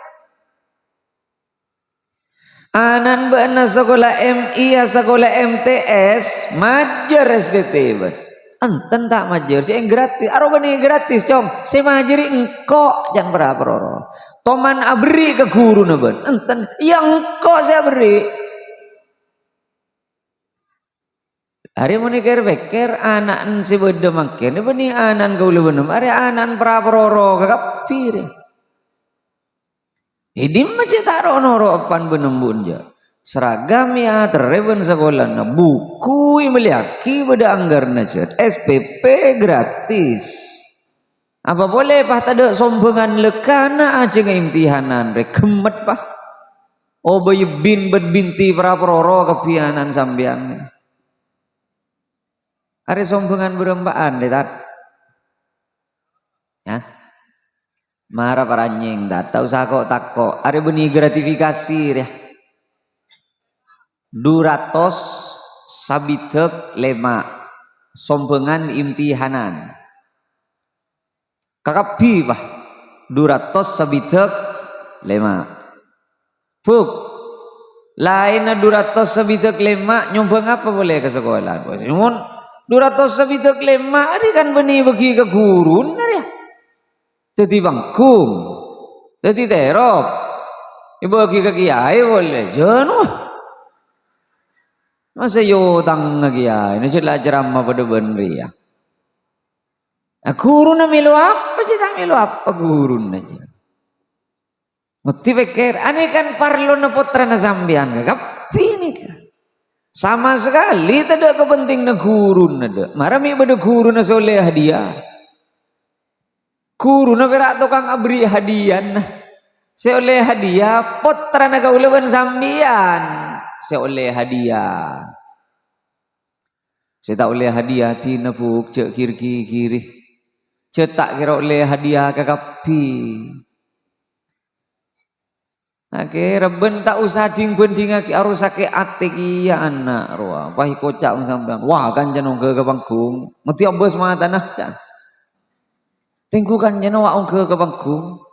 Ana'na bâ'na sakola M I, ya sakola M T S, majâr S P P, bân. Enten ta' majâr, cè' gratis. Aro bânnè gratis, Cong. Sè majâri engko', can pra-pororo. Toman aberri' ka ghuruna, bân. Enten, ya engko' sè aberri'. Arè mon èkèr-pèkkèr, ana'na sè bâdâ mangkèn, bânnè ana'na kaulâ bân, arè ana'na pra-pororo ka kabbhi, rè. È dimma cè' ta' ro'-noro' eppa'na bân embu'na, jâ'? Seragam èaterrè bân sakolana, buku èmellèyaghi bâdâ anggarna jhât, S P P gratis. Apa polè pas tadâ' sombhângan lekana ajhângnga imtihanan rè ghemmet, pa. Obâ bin bân binti para-paroro kabbhi ana'na sampèyan. Arè sombhângan bârâmpa'an, rè, Tat. Ya. Mara paranyèng, Tat. Ta' osa ko'-tako'. Arè bânnè gratifikasi, rè. Du ratos sabidhâk lèma'. Sombhângan imtihanan. Kakabbhi, pa. Du ratos sabidhâk lèma'. Buk. Laènna du ratos sabidhâk lèma' nyombhâng apa polè ka sakola? Wah, mon du ratos sabidhâk lèma' arè kan bânnè èbâghi ka ghuruna rèya. Dhâddhi panggung. Dhâddhi terop. Èbâghi ka kiyaè polè. Jân, wah. Masa èotangnga kiyaè, nè jhâ' la ceramah padâ bân rèya. Ah, ghuruna mèlo apa, jhâ' ta' mèlo apa ghuruna, jhâ'. Ngoddi pèkkèr, anè kan parlona pottrana sampèyan, kabbhi nèka. Sama sekali tadâ' kapentènganna ghuruna, dâ'. Mara mè' bâdâ ghuruna sè ollè hadiah. Ghuruna pèra' tokang aberri' hadiahna. Sè ollè hadiah, pottrana kaulâ bân sampèyan sè ollè hadiah. Sè ta' ollè hadiah dina, Buk, jhâ' gir-ghighiri. Jhâ' ta' kèra ollè hadiah kakabbhi. Akhèrra bân ta' osa dhing-bhândhingngaghi, aro sakè' atè kèya ana' rowa. Pas èkoca' sampèyan, "Wah, kancana ongghâ ka panggung." Ngoddi abâs matana, ca'na. "Tèngghu kancana wa' ongghâ ka panggung."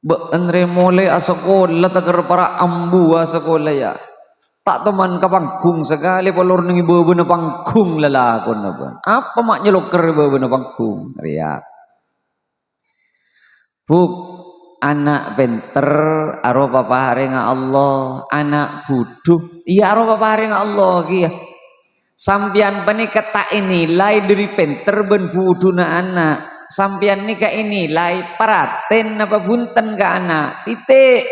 Bâ'en rè molè asakola, tèkèr para' ambu asakola, ya. Ta' toman ka panggung sakalè, polor neng è bâbâna panggung lalakonna, bân. Apa ma' nyaloker è bâbâna panggung? Rèya. Buk, ana' pènter aropa parèngnga Allah, ana' budhu, iyâ aropa parèngnga Allah kèya. Sampèyan panèka ta' ènilai dhâri pènter bân budhuna ana'. Sampèyan nèka ènilai paratèn napa bhunten ka ana'. Titik.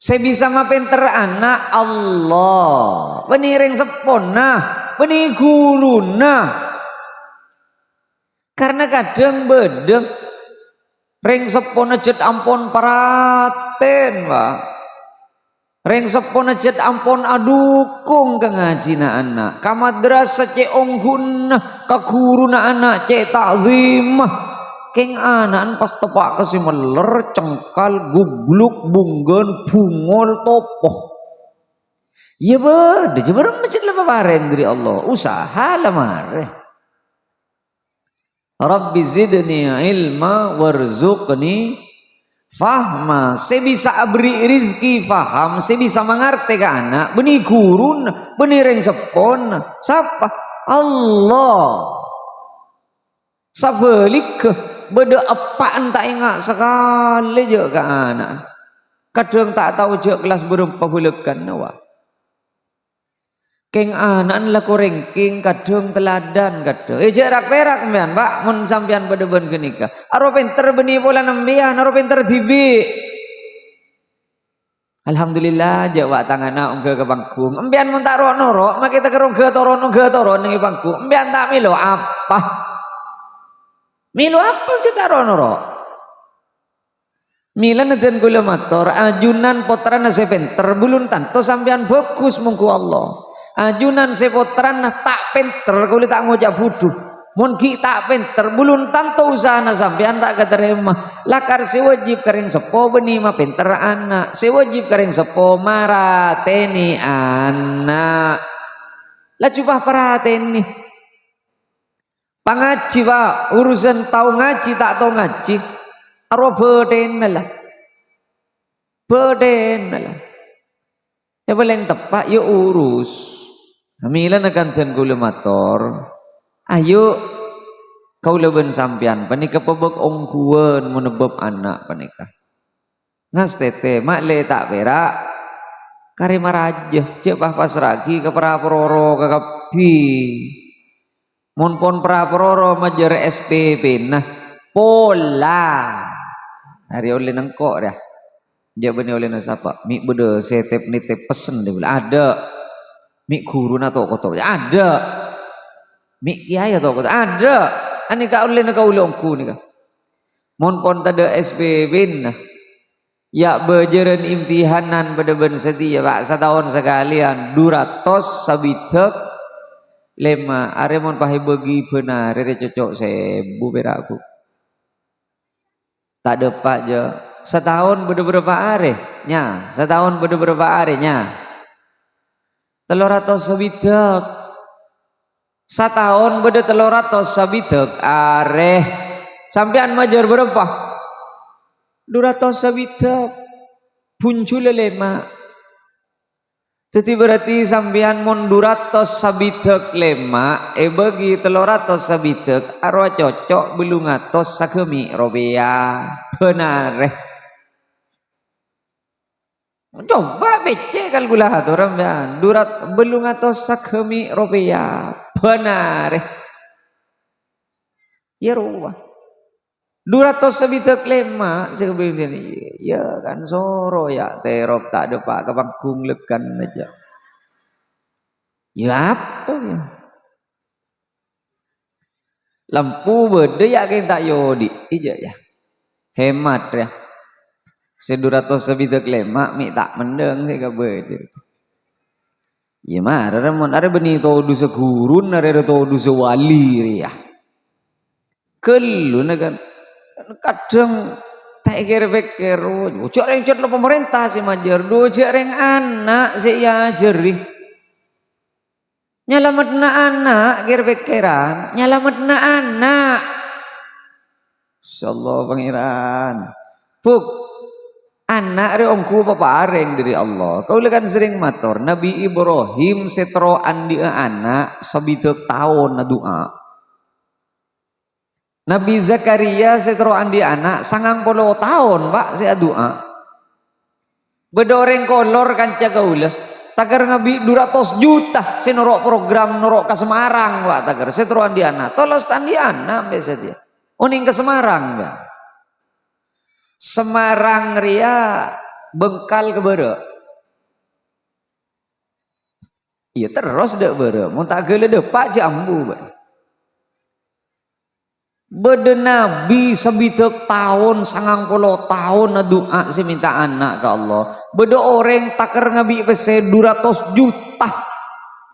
Sè bisa mapènter ana' Allah. Bânnè rèng seppona, bânnè ghuruna. Karna kadhâng bâdâ rèng seppona jhât ampon paratèn, Pak. Rèng seppona jhât ampon adhukung ka ngajhina ana', ka madrasah cè' ongghuna, ka ghuruna ana' cè' ta'zimah. Kèng ana'na pas teppa' ka sè mèller, cengkal, gubluk, bunggan, bungol, topo. Iyâ bâdâ, jhâ' bârâmma jhât la paparèng dhâri Allah. Usaha la marè. "Rabbi zidni ilma warzuqni fahma." Sè bisa aberri' rizki faham, sè bisa mangartè ka ana', bânnè ghuruna, bânnè rèng seppona. Sapa? Allah. Sabhâligghâ, bâdâ eppa'na ta' enga' sakalè jhâ' ka ana'. Kadhâng ta' tao jhâ' kellas bârâmpa bâlâkana, wa. Kèng ana'na lako rèngkèng, kadhâng teladan, kadhâng. Eh, jhâ' rak-pèrak sampèyan, Pak, mon sampèyan padâ bân ghânèka. Aro pènter bânnè polana sampèyan, aro pènter dhibi'. Alhamdulillah, jhâ' wa' tang ana' ongghâ ka panggung. Sampèyan mon ta' ro'-noro', makè tèkèr ongghâ toron, ongghâ toron neng è panggung. Sampèyan ta' mèlo apa? Mèlo apa jhâ' ta' ro'-noro'? Mèlana dân kaulâ mator, ajunan pottrana sè pènter, bulun tanto sampèyan bhâghus mongghu Allah. Ajunan sè pottrana ta' pènter, kaulâ ta' ngoca' budhu. Mon ghi' ta' pènter, bulun tanto usahana sampèyan ta' katarèma. Lakar sè wajib ka rèng seppo bânnè mapènter ana'. Sè wajib ka rèng seppo maratènè ana'. Laju pas paratènè. Pangajhi, Pak, urusan tao ngajhi, ta' tao ngajhi, arowa bâdhina la. Bâdhina la. Sè palèng teppa' ya urus. Mèlana kan dân kaulâ mator, ayo kaulâ bân sampèyan panèka pabâk ongghuwân mon bab ana' panèka. Ngastètè, ma'lè ta' pèra', karè maraja, jhâ' pas-passra'aghi ka para-paroro kakabbhi. Mon pon para-paroro majâr S P P-na, pola. Arèya ollè nengko' rèya. Jâ' bânnè ollèna sapa? Mè' bâdâ sè tep-nitep pessen, dhâbuna. Adâ'. Mè' ghuruna to-koto. Adâ'. Mè' kèyaè to-koto. Adâ'. Anèka ollèna kaulâ ongghu nèka. Mon pon tadâ' S P B-na, ya' bâjârân imtihanan padâ bân satèya, Pak. Sataon sakalèyan, du ratos sabidhâk lèma'. Arè mon pas èbâgi bân arè rè cocco' sèbu pèra', Bu. Ta' dâpa', jâ. Sataon bâdâ bârâmpa arè? Nya, sataon bâdâ bârâmpa arè, nya? Tello ratos sabidhâk. Sataon bâdâ tello ratos sabidhâk arè. Sampèyan majâr bârâmpa? Du ratos sabidhâk. Bhunjhulâ lèma'. Dhâddhi, berarti sampèyan mon du ratos sabidhâk lèma' èbâgi tello ratos sabidhâk, arowa cocco' bâllung atos sagâmè' ropèya. Bân arè. Coba pècè' kalkulator, sampèyan. Du rat-, bâllung atos sagâmè' ropèya. Bân arè. Iyâ rowa. Du ratos sabidhâk lèma' sè kabinèyan, iyâ, kan soro ya' terop ta' dâpa' ka panggung lèghân jâ. Ya apa ya? Lampu bâdâ ya' kèng ta' èodi'i jâ ya. Hemat ya. Sè du ratos sabidhâk lèma' mè' ta' mendhâng sè kabâdâ. Iyâ mara, mon arè bânnè todusâ ghuruna, arè todusâ wali rèya. Ghâllu na kan. Kadhâng ta' èkèr-pèkkèr, oh, jâ' rèng cèt la pamarènta sè majâr, dhu jâ' rèng ana' sè èajhâri. Nyalameddhâna ana' kèr-pèkkèran, nyalameddhâna ana'. Masyaallah, Pangèran. Buk, ana' rè ongghu paparèng dâri Allah. Kaulâ kan serrèng mator, Nabbhi Ibrahim sè terro andi'â ana' sabidhâk taon adu'a. Nabbhi Zakaria sè terro andi' ana' sangang polo taon, Pak, sè adu'a. Bâdâ orèng kolor kanca kaulâ, takèr ngabi' du ratos juta sè noro' program, noro' ka Semarang, Pak, takèr sè terro andi' ana'. Tolos ta' andi' ana' sampè' satèya. Onèng ka Semarang, Pak. Semarang rèya bengkal ka bârâ'. Iyâ, terros dâ' bârâ'. Mon ta' ghellâ' dâpa' jâ' ambu, Pak. Bâdâ nabbhi sabidhâk taon, sangang polo taon adu'a sè mènta ana' ka Allah. Bâdâ orèng takèr ngabi' pèssè du ratos juta.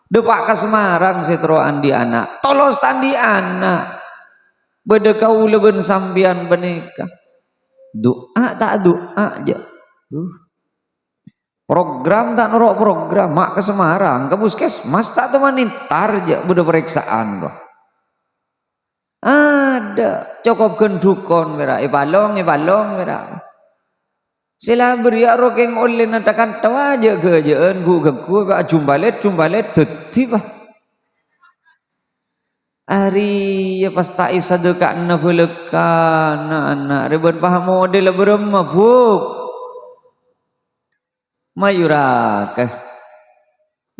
Dâpa' ka Semarang sè terro andi' ana'. Tolos ta' andi' ana'. Bâdâ kaulâ bân sampèyan panèka. Du'a ta' du'a jâ. Uh. Program ta' noro' program, ma' ka Semarang, ka puskesmas ta' toman entar jâ, bâdâ parèksaan, rowa. Adâ', cokop ghân dhukon, pèra', èpalong, èpalong, pèra'. Sè la bâriyâ rowa kèng ollèna tha-kantha jâ'-ghâjâ'ân, ghu-ghâgghu, pèra', jumbalèt, jumbalèt, dhâddhi, pa. Arèya pas ta' èsadhâka'ana bhâlâkana ana', rè bân paha model bârâmma, Bu'? Mayuraka.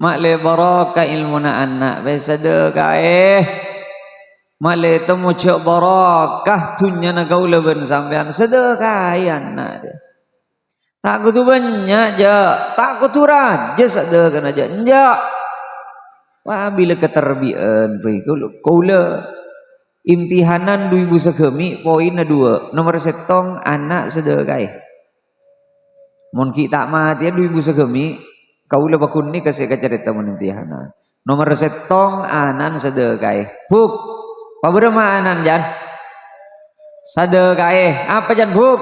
Ma'lè barokah ilmuna ana', bhâi sadhâkaè. Ma'lè temmo jâ' barokah dhunnyana kaulâ bân sampèyan, sadhâkaè ana'. Ta' kodhu bânnya', jâ'. Ta' kodhu rajâ sadhâkana, jâ'. Enjâ'. Wah, bilâ katerbi'ân, bhâi, kaulâ, kaulâ imtihanan du èbu sagâmè', poinna duwâ'. Nomer sèttong, ana' sadhâkaè. Mon ghi' ta' matèya du èbu sagâmè', kaulâ paghun nèka sè èkacarèta mon imtihanan. Nomer sèttong, ana'na sadhâkaè. Buk, pabârâmma ana'na, Jan? Sadhâkaè. Apa, Jan, Buk?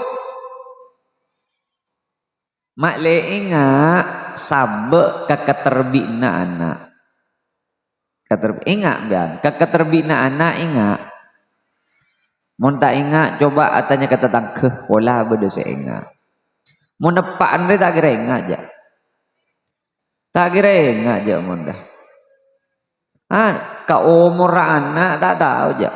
Ma'lè enga' sabâ' ka katerbi'na ana'. Kater-, enga', bân. Ka katerbi'na ana' enga'. Mon ta' enga', coba atanya ka tatangghâ, pola bâdâ sè enga'. Mon eppa'na rè ta' kèra enga', jâ'. Ta' kèra enga', jâ', mon dâ. Ah, ka omorra ana' ta' tao, jâ'.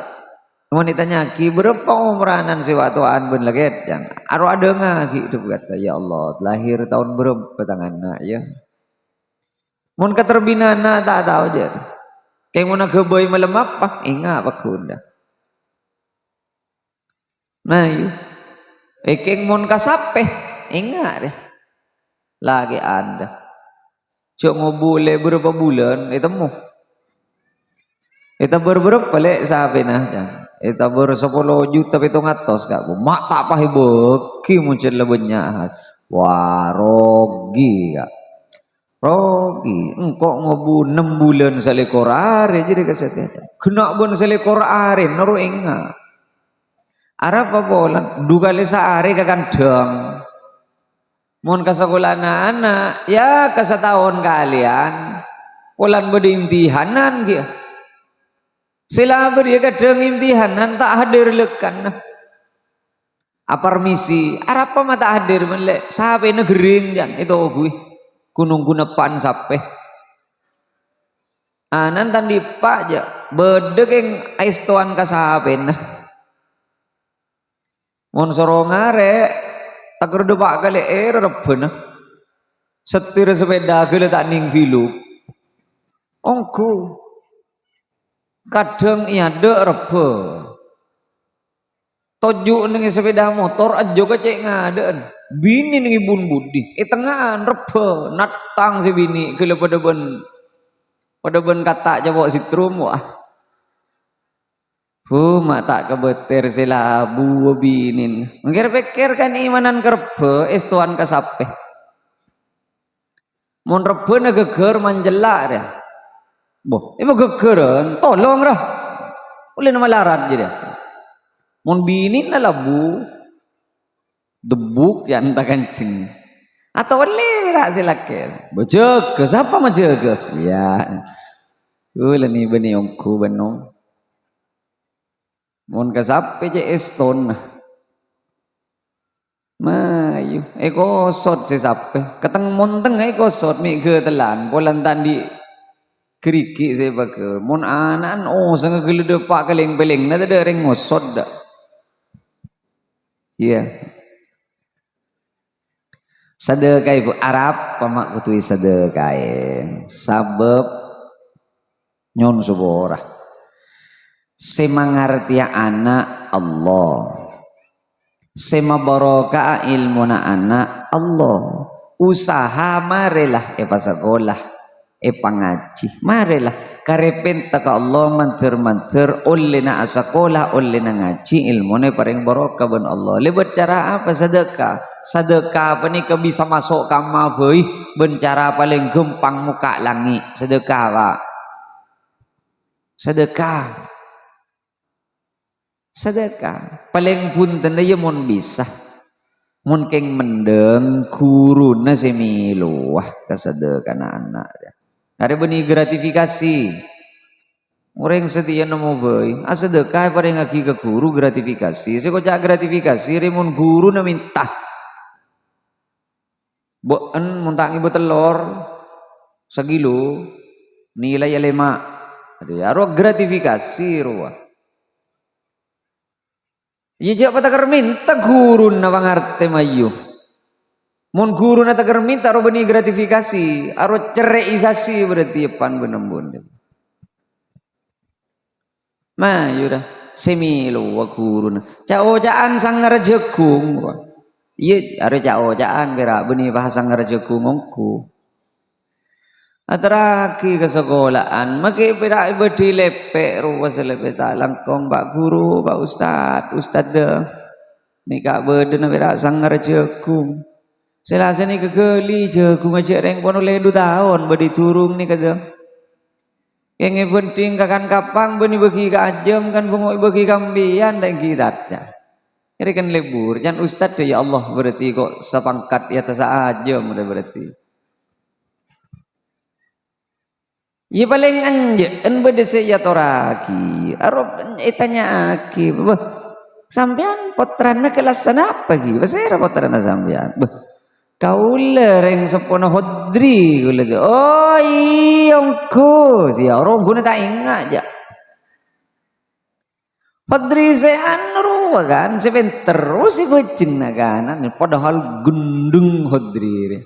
Mon ètanya'aghi, "Bârâmpa omorra ana'na sè wa-, towa'an bân lakèt?" Jân, arowa adhângaghi, dhâbu kata, "Ya Allah, lahir taon bârâmpa tang ana', ya?" Mon katerbi'na ana' ta' tao, jâ'. Kèng mon aghâbây malem apa? Enga' paghun dâ. Nah, iyâ. Èkèng mon ka sapè, Enga' rè. Lakè' anda. Jhâ' ngobu lè bârâmpa bulân, ètemmo. Ètabâr bârâmpa lè sapèna, jhâ'. Ètabâr sapolo juta pèttong atos, Ka'. Ma' ta' pas èbâghi mon jhâ' la bânnya'. Wah, rogi, Ka'. Rogi. Engko' ngobu nem bulân salèkor arè jârèya ka satèya. Ghenna' bân salèkor arè, noro' enga'. Arapa polana? Du kalè saarè ka kandhâng. Mon ka sakolana ana', ya ka sataon kalèyan. Polana bâdâ imtihanan, ghi. Sè la bâriyâ kadhâng imtihanan ta' hadir lekkanna. Aparmisi, arapa ma' ta' hadir, mellè sapèna ghering, jhân, ètoghuwi. Ghun-ongghuna pan sapè. Anan tandhi pa', jhâ', bâdâ kèng èstowan ka sapèna. Mon soro ngarè', taghârdhâ pa' kalè èrè rebbhâna. Setir sepeda ghellâ' ta' nèng biluk. Ongghu. Kadhâng è adâ' rebbhâ. Toju' nèng sepeda motor, ajjhughâ cè' ngadâ'ân. Binè nèng è bun budi, è tengnga'an rebbhâ, nattang sè binè' ghellâ' padâ bân, padâ bân kata' capo' setrum, wah. Huh, ma' ta' kabâter sè labu binèna. Mèkkèr-pèkkèr kan imanan karebbhâ èstowan ka sapè. Mon rebbhâna ghâggâr manjella' rèya. Boh, èmo ghâggârân, tolong ra. Ollèna malarat jârèya. Mon binèna labu, debbuk yâ enta kancèng. Atau ollè pèra' sè lakè. Bâjâgâ, sapa majâgâ? Yâ. Kaulâ nè bânnè ongghu bân nom. Mon ka sapè cè' èstona. Mayu, èkosot sè sapè. Kateng monteng èkosot mè' ghâtellan, polana ta' andi' ghârighi' sè èpagâ. Mon ana'na osèngnga ghellâ' dâpa' ka lèng-pèlèngnga tadâ' rèng ngosot, dâ'. Iyâ. Sadhâkaè, Bu, arapa ma' kodhu èsadhâkaè? Sabâb nyo'on sapora. Sè mangartèya ana' Allah. Sè mabaroka'a èlmona ana' Allah. Usaha marèla èpasakola. Èpangajhi. Marèla, karè pènta ka Allah, mandhâr-mandhâr, ollèna asakola, ollèna ngajhi, èlmona èparèng barokah bân Allah. Lèbât cara apa? Sadhâka. Sadhâka panèka bisa maso' kamma bhâi bân cara palèng ghâmpang mokka' langngè'. Sadhâka, Pak. Sadhâka. Sadhâka. Palèng bhuntenna, yâ, mon bisa. Mon kèng mendhâng, ghuruna sè mèlowa ka sadhâkana ana', yâ. Arè bânnè gratifikasi. Orèng satèya nemmo bhâi, asadhâka èparèngaghi ka ghuru gratifikasi. Sè koca' gratifikasi, rè mon ghuruna mènta. Bâ'en mon ta' ngèbâ tellor sakilo, nilaiya lèma'. Jadi, arowa gratifikasi rowa. Iyâ, jhâ' patèkèr mènta ghuruna pangartè mayu. Mon ghuruna tèkèr mènta, arowa bânnè gratifikasi, arowa cerre'isasi berarti èpan bân embun. Mayu ra, sè mèlowa ghuruna. Ca'-oca'an sangngèrra jhâghung. Iyâ, arè ca'-oca'an pèra' bânnè pas sangngèrra jhâghung ongghu. Aterraghi ka sakola'an, makè pèra' èbâdhi lèpè', rowa sè lèpè' ta' langkong, Pak Guru, Pak Ustad, Ustadz. Nèka bâdâna pèra' sangngèrra jhâghung. Sè la sanèka ghâli jhâghungnga jhâ' rèng pon ollè du taon bâdâ è durung nèka, dâ. Kèng èbhânḍhing kakan kapang bânnè èbâghi ka ajâm, kan bângo èbâghi ka sampèyan, ta' ènggi tadâ'. Arè kan lebur, can ustad, ya Allah, berarti kok sapangkat è attassa ajâm, berarti. Iyâ, palèng enjâ'ân bâdâ sè èatorraghi, aro ètanya'aghi, "Bâh, sampèyan pottrana kelassan apa, ghi? Pasèra pottrana sampèyan?" "Bâh, kaulâ rèng seppona Hodri, kaulâ." "Oh, iyâ, ongghu." Sè aro ongghu ta' enga', jhâ'. Hodri sè anu rowa kan, sè pènter, oh, sè bhâjhengnga kan, padahal ghendheng Hodri rè.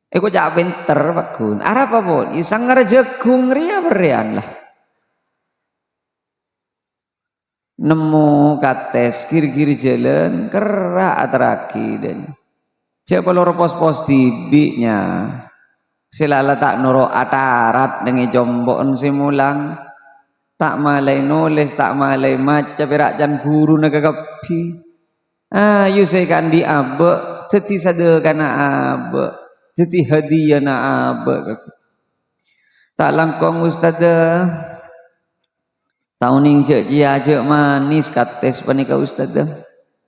Èkoca' pènter, Pak Gun. Arapa, pon? Iyâ, sangngèrra jhâghung rèya bherrèyan, la. Nemmo kates gir-gir jhâlân, kerra' aterraghi, dhân. Jhâ' paloro pos-pos dhibi', nya. Sè la-, la ta' noro' atarat neng è compo'en sè molang. Ta' malaè nolès, ta' malaè maca, pèra' can ghuruna kakabbhi. Ayu sè èkaandi' abâ', dhâddhi sadhâkana abâ', dhâddhi hadiyana abâ'. Ta' langkong, Ustadz. Ta' onèng jhâ' kèya jhâ' manis kates panèka, Ustadz.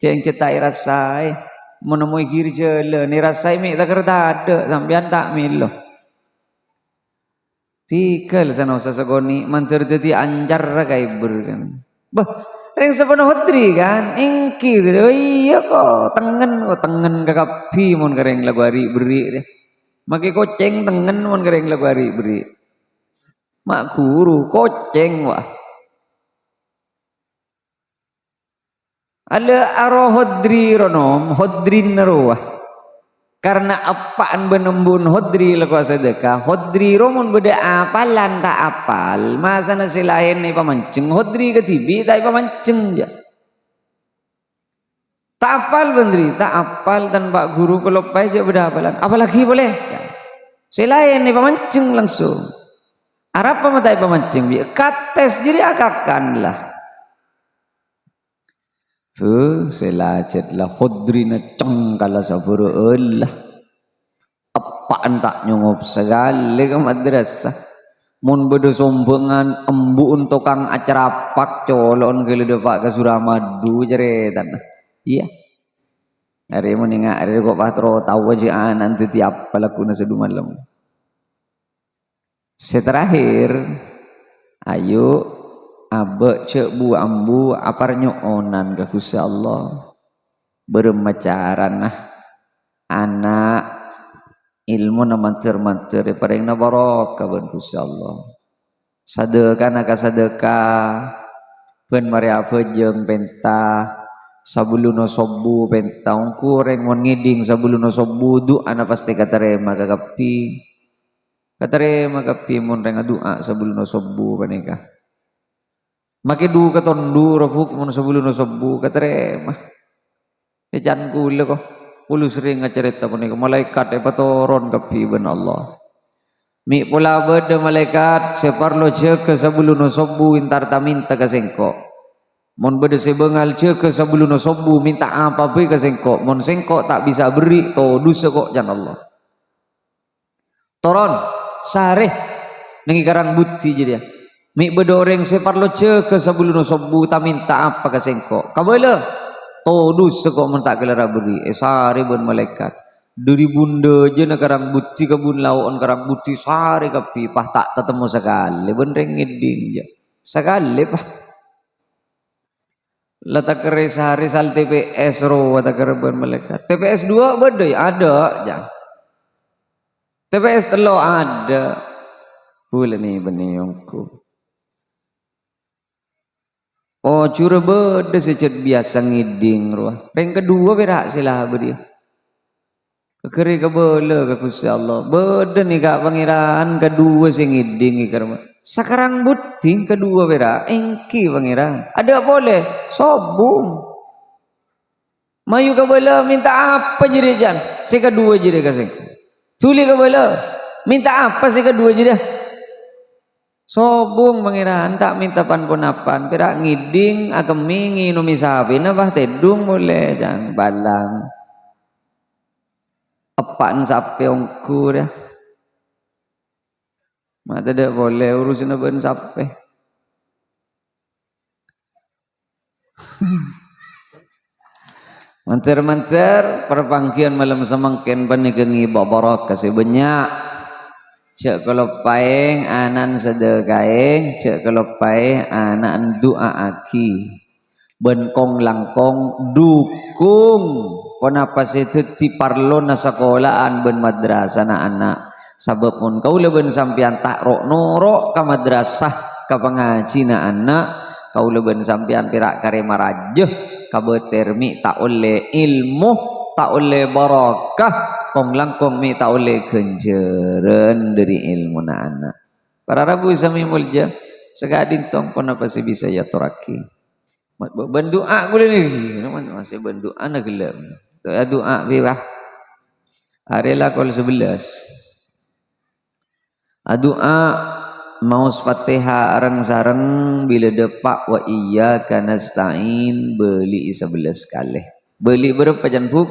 Jhâ' èngghi ta' èrassaè. Mon nemmoè gir jhâlân, èrassaè mè' taker tadâ', sampèyan ta' mèlo. Tèghâl sanaossa sakonè', mandhâr dhâddhi ancarra ka èbher, kan. Bâh, rèng sapona'a Hodri, kan? Èngghi, oh iyâ, ko', tengngen, ko', tengngen kakabbhi mon ka rèng lagghu' ari' berri', rè. Makè kocèng tengngen mon ka rèng lagghu' ari' berri'. Ma' ghuru, kocèng, wah. Alè aro Hodri ronom, Hodrinna rowa. Karna eppa'en bân embu'en Hodri lako asadhâka, Hodri ro mon bâdâ apalan ta' apal, masana sè laèn èpamanjheng, Hodri kadhibi' ta' èpamanjheng, jâ. Ta' apal, bân Dri, ta' apal, tanpa guru kaloppaè jâ' bâdâ apalan. Apalagi polè, jâ. Sè laèn èpamanjheng langsung. Arapa ma' ta' èpamanjheng, bi' kates jârèya akakan, la. Huh, sè lajhât la Hodrina cengkala sabârâ'ân la. Eppa'en ta' nyongop sakalè ka madrasah. Mon bâdâ sombhângan, embu'en tokang acarapak, colo'en ghâlâ dâpa' ka Suramadu carètana. Iyâ. Arè mon enga' arè ko' pas terro tao jâ' ana'en dhâddhi apa lagghuna sè dumalem. Sè terakhir, ayo, abâ' jâ' bu-ambu aparnyo'onan ka Ghustè Allah. Bârâmma carana ana' èlmona mandhâr-mandhâr èparèngana barokah bân Ghustè Allah. Sadhâkana ka sadhâka, bân marè abhâjâng pènta, sabellunna sobbhu pènta. Ongghu orèng mon ngèdhing sabellunna sobbhu, du'ana pastè katarèma kakabbhi. Katarèma kabbhi mon rèng adu'a sabellunna sobbhu panèka. Makè du katondhu, Rabu, mon sabellunna sobbhu katarèma. È can kaulâ, ko', kaulâ serrèng acarèta panèka, malaèkat èpatoron kabbhi bân Allah. Mè' pola bâdâ malaèkat sè parlo jâgâ sabellunna sobbhu, èntar ta-mènta ka sèngko'. Mon bâdâ sè bângal jâgâ sabellunna sobbhu, mènta apa bhâi ka sèngko'. Mon sèngko' ta' bisa berri', todhusa ko', can Allah. Toron, sarè, neng è Karang Buddhi jârèya. Mè' bâdâ orèng sè parlo jâgâ sabellunna sobbhu, ta-mènta apa ka sèngko'. Kabâlâ, todhusa ko' mon ta' kalèra berri', èsarè bân malaèkat. Dâri bundhâjâna Karang Buddhi ka bun lao'en Karang Buddhi, sarè kabbhi, pas ta' tatemmo sakalè bân rèng ngèdhing, jâ. Sakalè, pas. La takerrè sarè sal T P S rowa takerrè bân malaèkat. T P S dua bâdâ, ya? Adâ, jâ. T P S tello' adâ. Bulâ nè bânnè ongghu. Oh, jhurâ bâdâ sè cè' biyasa ngèdhing rowa. Rèng kaduwâ pèra' sè la bâdâ. Ghârâ kabâlâ ka Ghustè Allah. Bâdâ nèka Pangèran kaduwâ sè ngèdhing è Karang. Sakarang bhuddhing kaduwâ pèra', èngghi Pangèran. Adâ' polè, sobung. Mayu kabâlâ, mènta apa jârèya, Jan? Sè kaduwâ jârèya ka sèngko'. Dhuli kabâlâ, mènta apa sè kaduwâ jârèya? Sobung, Pangèran, ta' mènta pan-ponapan. Pèra' ngèdhing, akemmè, ngènomè sapèna, pas tèdung polè, Jan. Balang. Eppa'en sapè ongghu, ya. Ma' tadâ' polè urusanna bân sapè. Mandhâr-mandhâr, parpangghiyân malem samangkèn panèka ngèbâ barokah sè bânnya'. Jhâ' kaloppaè ana'en sadhâkaè, jhâ' kaloppaè ana'en du'a'aghi. Bân kong-langkong dhukung ponapa sè dhâddhi parlona sakola'an bân madrasana ana'. Sabâb mon kaulâ bân sampèyan ta' ro'-noro' ka madrasah, ka pangajhina ana', kaulâ bân sampèyan pèra' karè marajâ, kabâtèr mè' ta' ollè èlmo, ta' ollè barokah, kong-langkong mè' ta' ollè ghânjhârân dhâri èlmona ana'. Para rabu sami molja, saka'dinto ponapa sè bisa èatorraghi? Ma-, ba-, bân du'a kulâ nèka, masih bân du'a na ghellâ'. Du'a, du'a, bi, wah. Arè la kol sebelas. Adu'a maos Fatihah areng-sareng bilâ dâpa' wa iyyaka nasta'in bâli'i sabellâs kalè. Bâli' bârâmpa, can, Bu?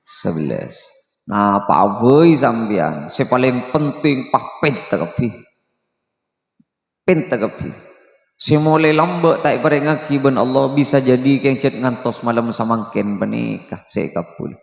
Sabellâs. Napa abâi sampèyan? Sè palèng penting, pas pènta kabbhi. Pènta kabbhi. Sè molè lambâ' ta' èparèngaghi bân Allah, bisa jadi kèng jhât ngantos malem samangkèn panèka sè èkabbhul.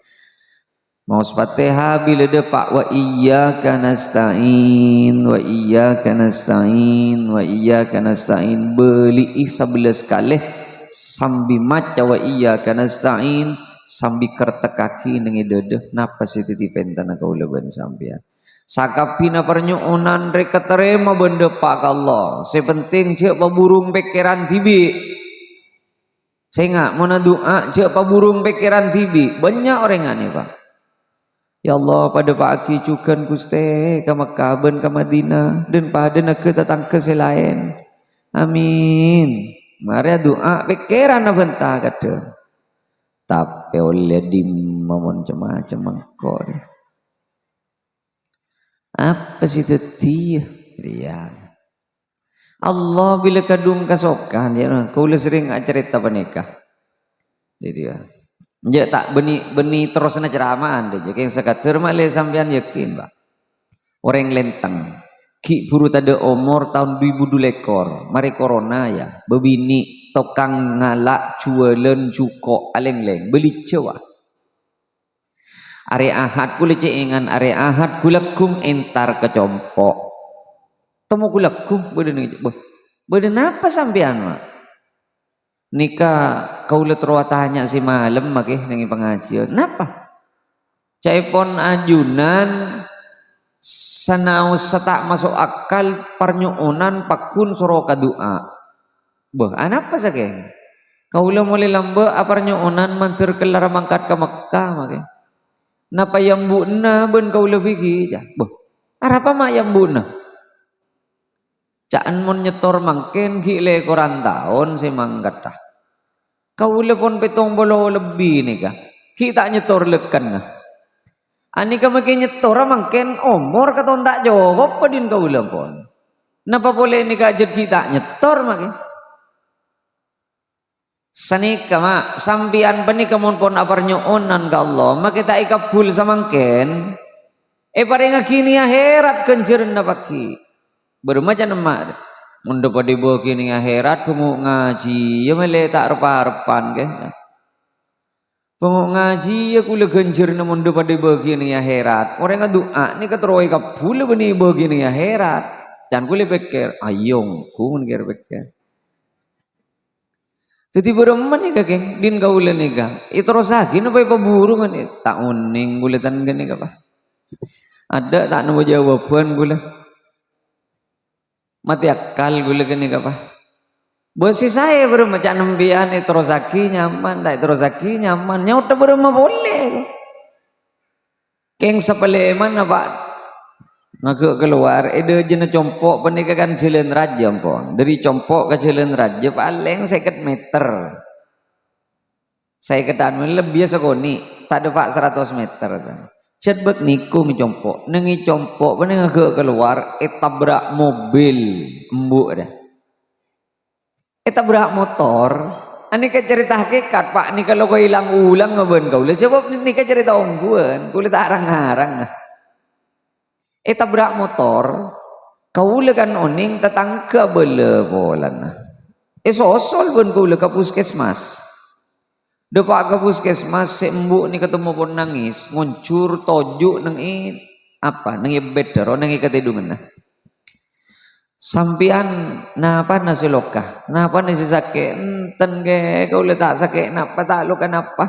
Maos Fatihah bilâ dâpa', "Wa iyyaka nasta'in, wa iyyaka nasta'in, wa iyyaka nasta'in." Bâli'i sabellâs kalè sambi maca "Wa iyyaka nasta'in", sambi kertekkaghi neng è dâdâ, napa sè dhâddhi pèntana kaulâ bân sampèyan. Sakabbhina parnyo'onan rè katarèma bân dâpa' ka Allah. Sè penting jhâ' paburung pèkkèran dhibi'. Sènga', mon adu'a, jhâ' paburung pèkkèran dhibi'. Bânnya' orèng anèka, Pak. "Ya Allah, padâpa'aghi jhughân, Ghustè, ka Mekkah bân ka Madinah, dhân padâna ghâ tatangghâ sè laèn. Amin." Marè adu'a, pèkkèranna bânta kadhâng. Tapè ollè dimma mon cem-macem engko', rè? Apa sè dhâddhiyâ? Iyâ. Allah bilâ kadhung kasokan, ya, kaulâ serrèng acarèta panèka. Jadi, ya. Enjâ' ta' bânnè, bânnè terrosna ceramah, andâ, jâ' kèng sakadâr malè sampèyan yakin, Pak. Orèng Lenteng, ghi' buru tadâ' omor taon du èbu du lèkor, marè corona, ya, bâbinè', tokang ngala', juwâlân, jhuko', alèng-lèng, bâlijjhâ, Pak. Arè Ahad kulâ cè'èngan, arè Ahad ghu-lagghu èntar ka compo'. Temmo ghu-lagghu, bâdâ neng, "Bâh, bâdâ napa sampèyan, Ma'?" "Nèka kaulâ terro atanya sè malem, Ma', ghi, neng è pangajiân." "Napa?" "Ca'èpon ajunan sanaossa ta' maso' akal parnyo'onan pagghun soro ka du'a." "Bâh, anapa sakèng?" "Kaulâ molè lambâ' aparnyo'onan mandhâr kellar mangkat ka Mekkah, Ma', ghi. Napa è ambu'na bân kaulâ bighi?" "Yâ, bâh, arapa, Ma', è ambu'na?" "Ca'na mon nyètor mangkèn ghi' lèkoran taon sè mangkaddhâ. Kaulâ pon pèttong polo lebbi nèka, ghi' ta' nyètor lèkkanna. Anèka makè nyètorra mangkèn omor katon ta' cokop, bâdhin kaulâ pon. Napa polè nèka jhât ghi' ta' nyètor, Ma', ghi?" Sanèka, Ma', sampèyan panèka mon pon aparnyo'onan ka Allah, makè ta' èkabbhul samangkèn, èparèngaghi neng è akhèrat ghânjhârânna paghi'. Bârâmma can emma', mon dâ-padâ èbâghi neng è akhèrat, bhungo' ngajhiyâ mèlè ta' rep-arepan, ghi. Bhungo' ngajhiyâ kulâ ghânjhârânna mon dâ-padâ èbâghi neng è akhèrat. Orèng adu'a nèka terro èkabbhulâ bânnè èbâghi neng è akhèrat. Can kulâ pèkkèr, ayo, ongghu mon kèra pèkkèr. Dhâddhi bârâmma nèka, kèng? Dhin kaulâ nèka èterrossaghi napa èpaburung, ta' onèng kulâ tan ghânèka, Pa'. Adâ' ta' nemmo jâwâbhân kulâ. Matè akal kulâ ghânèka, Pa'. Bâ sè saè bârâmma, ca'na sampèyan èterrossaghi nyaman, ta' èterrossaghi nyaman, nyaotta bârâmma polè. Kèng sapalèmanna, Pa', ngaghâ' kalowar è dâjâna compo' panèka kan Jhâlân Rajâ, ampon. Dâri compo' ka Jhâlân Rajâ palèng sèket meter. Sèket anu, lebbi sakonè', ta' dâpa' saratos meter. Jhât bâk nèko neng è compo'. Neng è compo' panèka ngaghâ' kalowar, ètabrak mobil embu', rè. Ètabrak motor. Anèka carèta hakikat, Pa', nèka lako èlang-ulang bân kaulâ. Sabâb nèka carèta ongghuwân, kaulâ ta' rang-ngarang. Ètabrak motor, kaulâ kan onèng tatangghâ abâlâ polana. Èsosol bân kaulâ ka puskesmas. Dâpa' ka puskesmas, sè embu' nèka temmo pon nangès, ngonjhur toju' neng è, apa, neng è bed, ro, neng è katèdunganna. "Sampèyan napana sè loka? Napana sè sakè'?" "Enten, Kè, kaulâ ta' sakè' napa, ta' loka napa."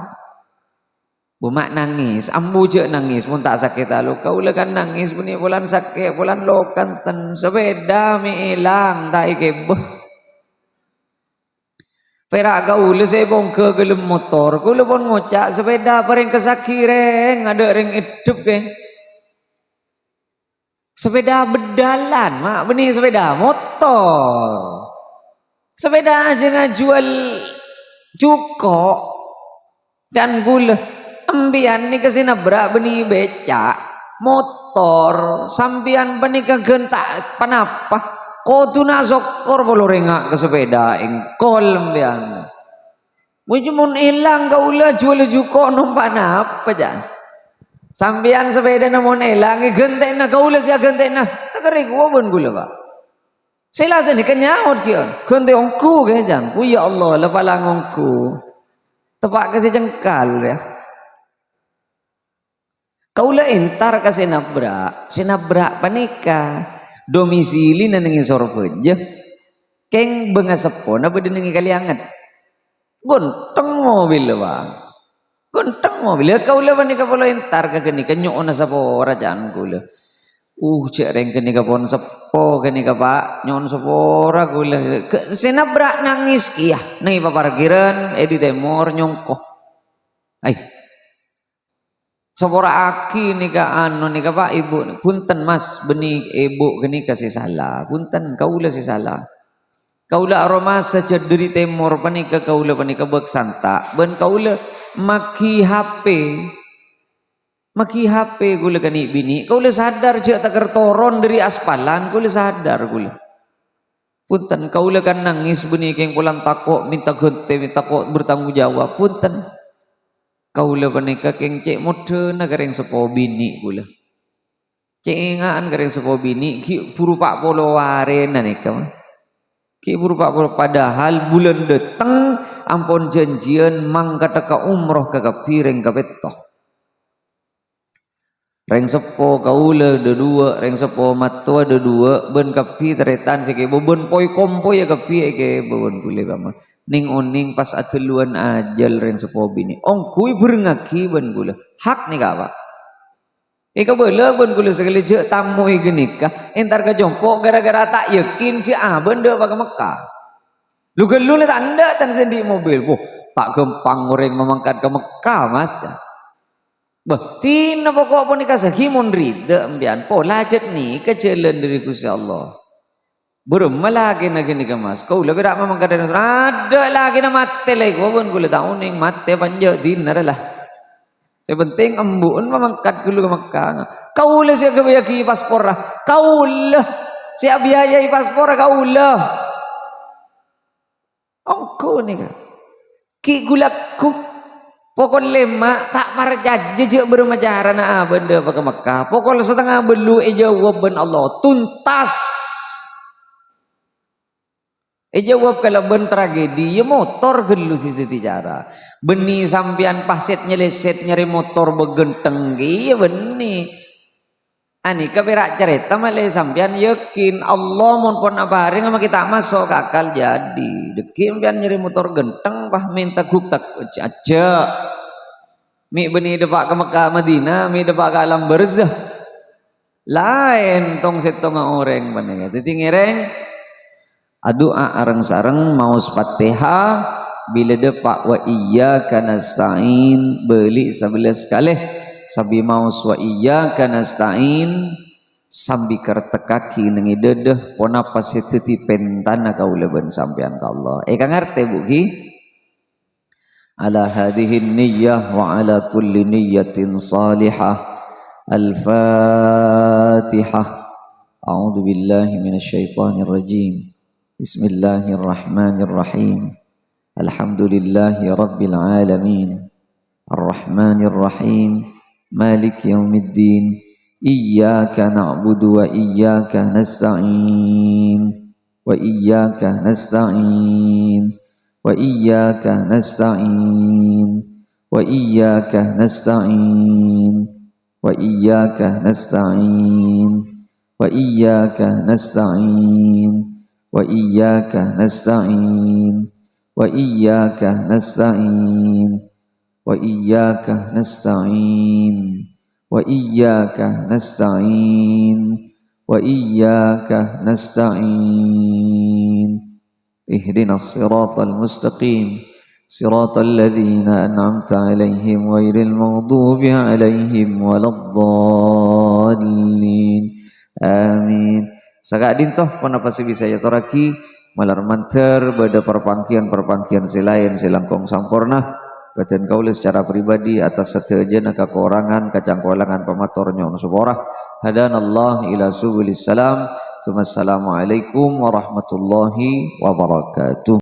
"Bâ ma' nangès, ambu jhâ' nangès mon ta' sakè' ta' loka." "Kaulâ kan nangès bânnè polana sakè', polana loka enten. Sapèda mè' èlang, ta' èkèbâ." Pèra' kaulâ sè èpongghâ ghâlem motor, kaulâ pon ngoca', "Sapèda parèngkessaghi, rèng, adâ' rèng èddhep, Kè." Sapèda bhâdhâlân, Ma', bânnè sapèda motor. Sapèḍa ajâ ngajhuwâl jhuko', can kaulâ. Empèyan nèka sè nabbhârâ' bânnè bèca', motor, sampèyan panèka ghân ta' ponapa. Kodhuna asokkor polè rènga' ka sapèḍa èngkol empèyan. Wis mon èlang kaulâ ajhuwâl jhuko' nompa' napa, can? Sampèyan sapèḍâna mon èlang, èghântè'na kaulâ sè aghântè'na. Takarè kowa bân kaulâ, Pak. Sè la sanèka nyaot, kèya, "Ghântè ongghu, kèya, can." "Oh, ya Allah, la palang ongghu." Teppa' ka sè cengkal, ya. Kaulâ entar ka sè nabbhârâ'. Sè nabbhârâ' panèka domisilina neng è Sorbhâjâ. Kèng bângaseppona bâḍâ neng è Kalianget. Ghânteng mobil, Pak. Ghânteng mobil. Yâ, kaulâ panèka polè entar ka ghânèka, nyo'ona sapora, can kaulâ. "Uh, jhâ' rèng ghânèka pon seppo ghânèka, Pak. Nyo'on sapora kaulâ." Ke-, sè nabbhârâ' nangès kèya. Neng è paparkiran, è ḍâri tèmor, nyongko. Ai. Sapora'aghi nèka, anu nèka, Pak, Ibu. Bhunten, Mas, bânnè Ibu ghânèka sè sala. Bhunten, kaulâ sè sala. Kaulâ aromasa jhât ḍâri tèmor panèka, kaulâ panèka bâk santa'. Bân kaulâ maghi H P. Maghi H P kaulâ kanè' binè'. Kaulâ sadar jhâ' takèr toron ḍâri aspalan, kaulâ sadar kaulâ. Bhunten, kaulâ kan nangès bânnè kèng polana tako' mènta ghântè, tako' bertanggung jawab. Bhunten. Kaulâ panèka kèng cè' moḍâna ka rèng seppo binè' kaulâ. Cè' ènga'an ka rèng seppo binè', ghi' buru pa' polo arèna nèka, mah. Ghi' buru pa' polo, padahal bulân ḍâteng ampon jhânjhiyân mangkaddhâ ka umroh ka kabbhi rèng kapètto. Rèng seppo kaulâ ḍâḍuwâ', rèng seppo mattowa ḍâḍuwâ', bân kabbhi tarètan sè èkèbâ, bân poy-kompoyya kabbhi èkèbâ bân kaulâ, Pak. Nèng-onèng pas aḍâlluwân ajhâl rèng seppo binè'. Ongghuy bhârengngaghi bân kaulâ. Hak nèka, Pak. Èkabâlâ bân kaulâ sakalè jhâ' tamoy ghânèka, entar ka compo' ghârâ-ghârâ ta' yakin jhâ' abâ'na ḍâpa' ka Mekkah. Lu ghâllu la ta' enḍâ' tan sè anḍi' mobil. Wah, ta' ghâmpang orèng mamangkat ka Mekkah, Mas. Bâh, ḍina poko' panèka saghimon ridha empèyan. Pola jhât nèka jhâlân ḍâri Ghustè Allah. Bârâmma lakèna ghânèka, Mas? Kaulâ pèra' mamangkat ḍâri, aḍâ' lakèna matè la èkowa bân kaulâ ta' onèng, matè apa enjâ' ḍina rè la. Sè pentèng embu'en mamangkat ghâllu ka Mekkah. Kaulâ sè aghâbâyyâghi pasporra, kaulâ. Sè abiayai pasporra, kaulâ. Ongghu nèka. Ghi' ghu-lagghu. Pokol lèma' ta' parcajâ jhâ' bârâmma carana abâ'na ḍâpa' ka Mekkah. Pokol satengnga bâllu' èjâwâb bân Allah. Tuntas. Èjâwâb kalabân tragedi, yâ motor ghâllu sè dhâddhi cara. Bânnè sampèyan pas sèt-nyalèsèt nyarè motor bâghântheng kèya bânnè. Anèka pèra' carèta malè sampèyan yakin, Allah mon pon aparèng makè ta' maso' ka akal jadi. Ḍâggi' sampèyan nyarè motor ghântheng, pas mènta guk tak ajâ'. Mè' bânnè ḍâpa' ka Mekkah Madinah, mè' ḍâpa' ka alam barzah. Laèn tong-sèttongnga orèng panèka. Dhâddhi ngèrèng, adu'a areng-sareng maos Fatihah, bilâ ḍâpa' wa iyyaka nasta'in, bâli' sabellâs kalè, sambi maos wa iyyaka nasta'in, sambi kertekkaghi neng è ḍâḍâ ponapa sè dhâddhi pentana kaulâ bân sampèyan ka Allah. Èkangartè, Bu, ghi? Ala hadhihi niyyah wa ala kulli niyyatin salihah. Al-Fatihah. A'udzu billahi minasy syaithanir rajim. Bismillahirrahmanirrahim. Alhamdulillahi rabbil alamin. Arrahmanirrahim. Maliki yaumiddin. Iyyaka na'budu wa iyyaka nasta'in. Wa iyyaka nasta'in. Wa iyyaka nasta'in. Wa iyyaka nasta'in. Wa iyyaka nasta'in. Wa iyyaka nasta'in. Wa iyyaka nasta'in. Wa iyyaka nasta'in. Wa iyyaka nasta'in. Wa iyyaka nasta'in. Wa iyyaka nasta'in. Ihdinas siratal mustaqim. Siratal ladzina an'amta 'alaihim ghairil maghdubi 'alaihim waladdallin. Amin. Saka'ḍinto ponapa sè bisa èyatorraghi, Malar mandhâr bâdâ parpangghiyân-parpangghiyân sè laèn sè langkong samporna. Bâdhân kaulâ secara pribadi atas sadhâjâna kakorangan, kacangkolangan pamator nyo'on sapora. Hadanallah ila subulis salam. Tsummassalamualaikum warahmatullahi wabarakatuh.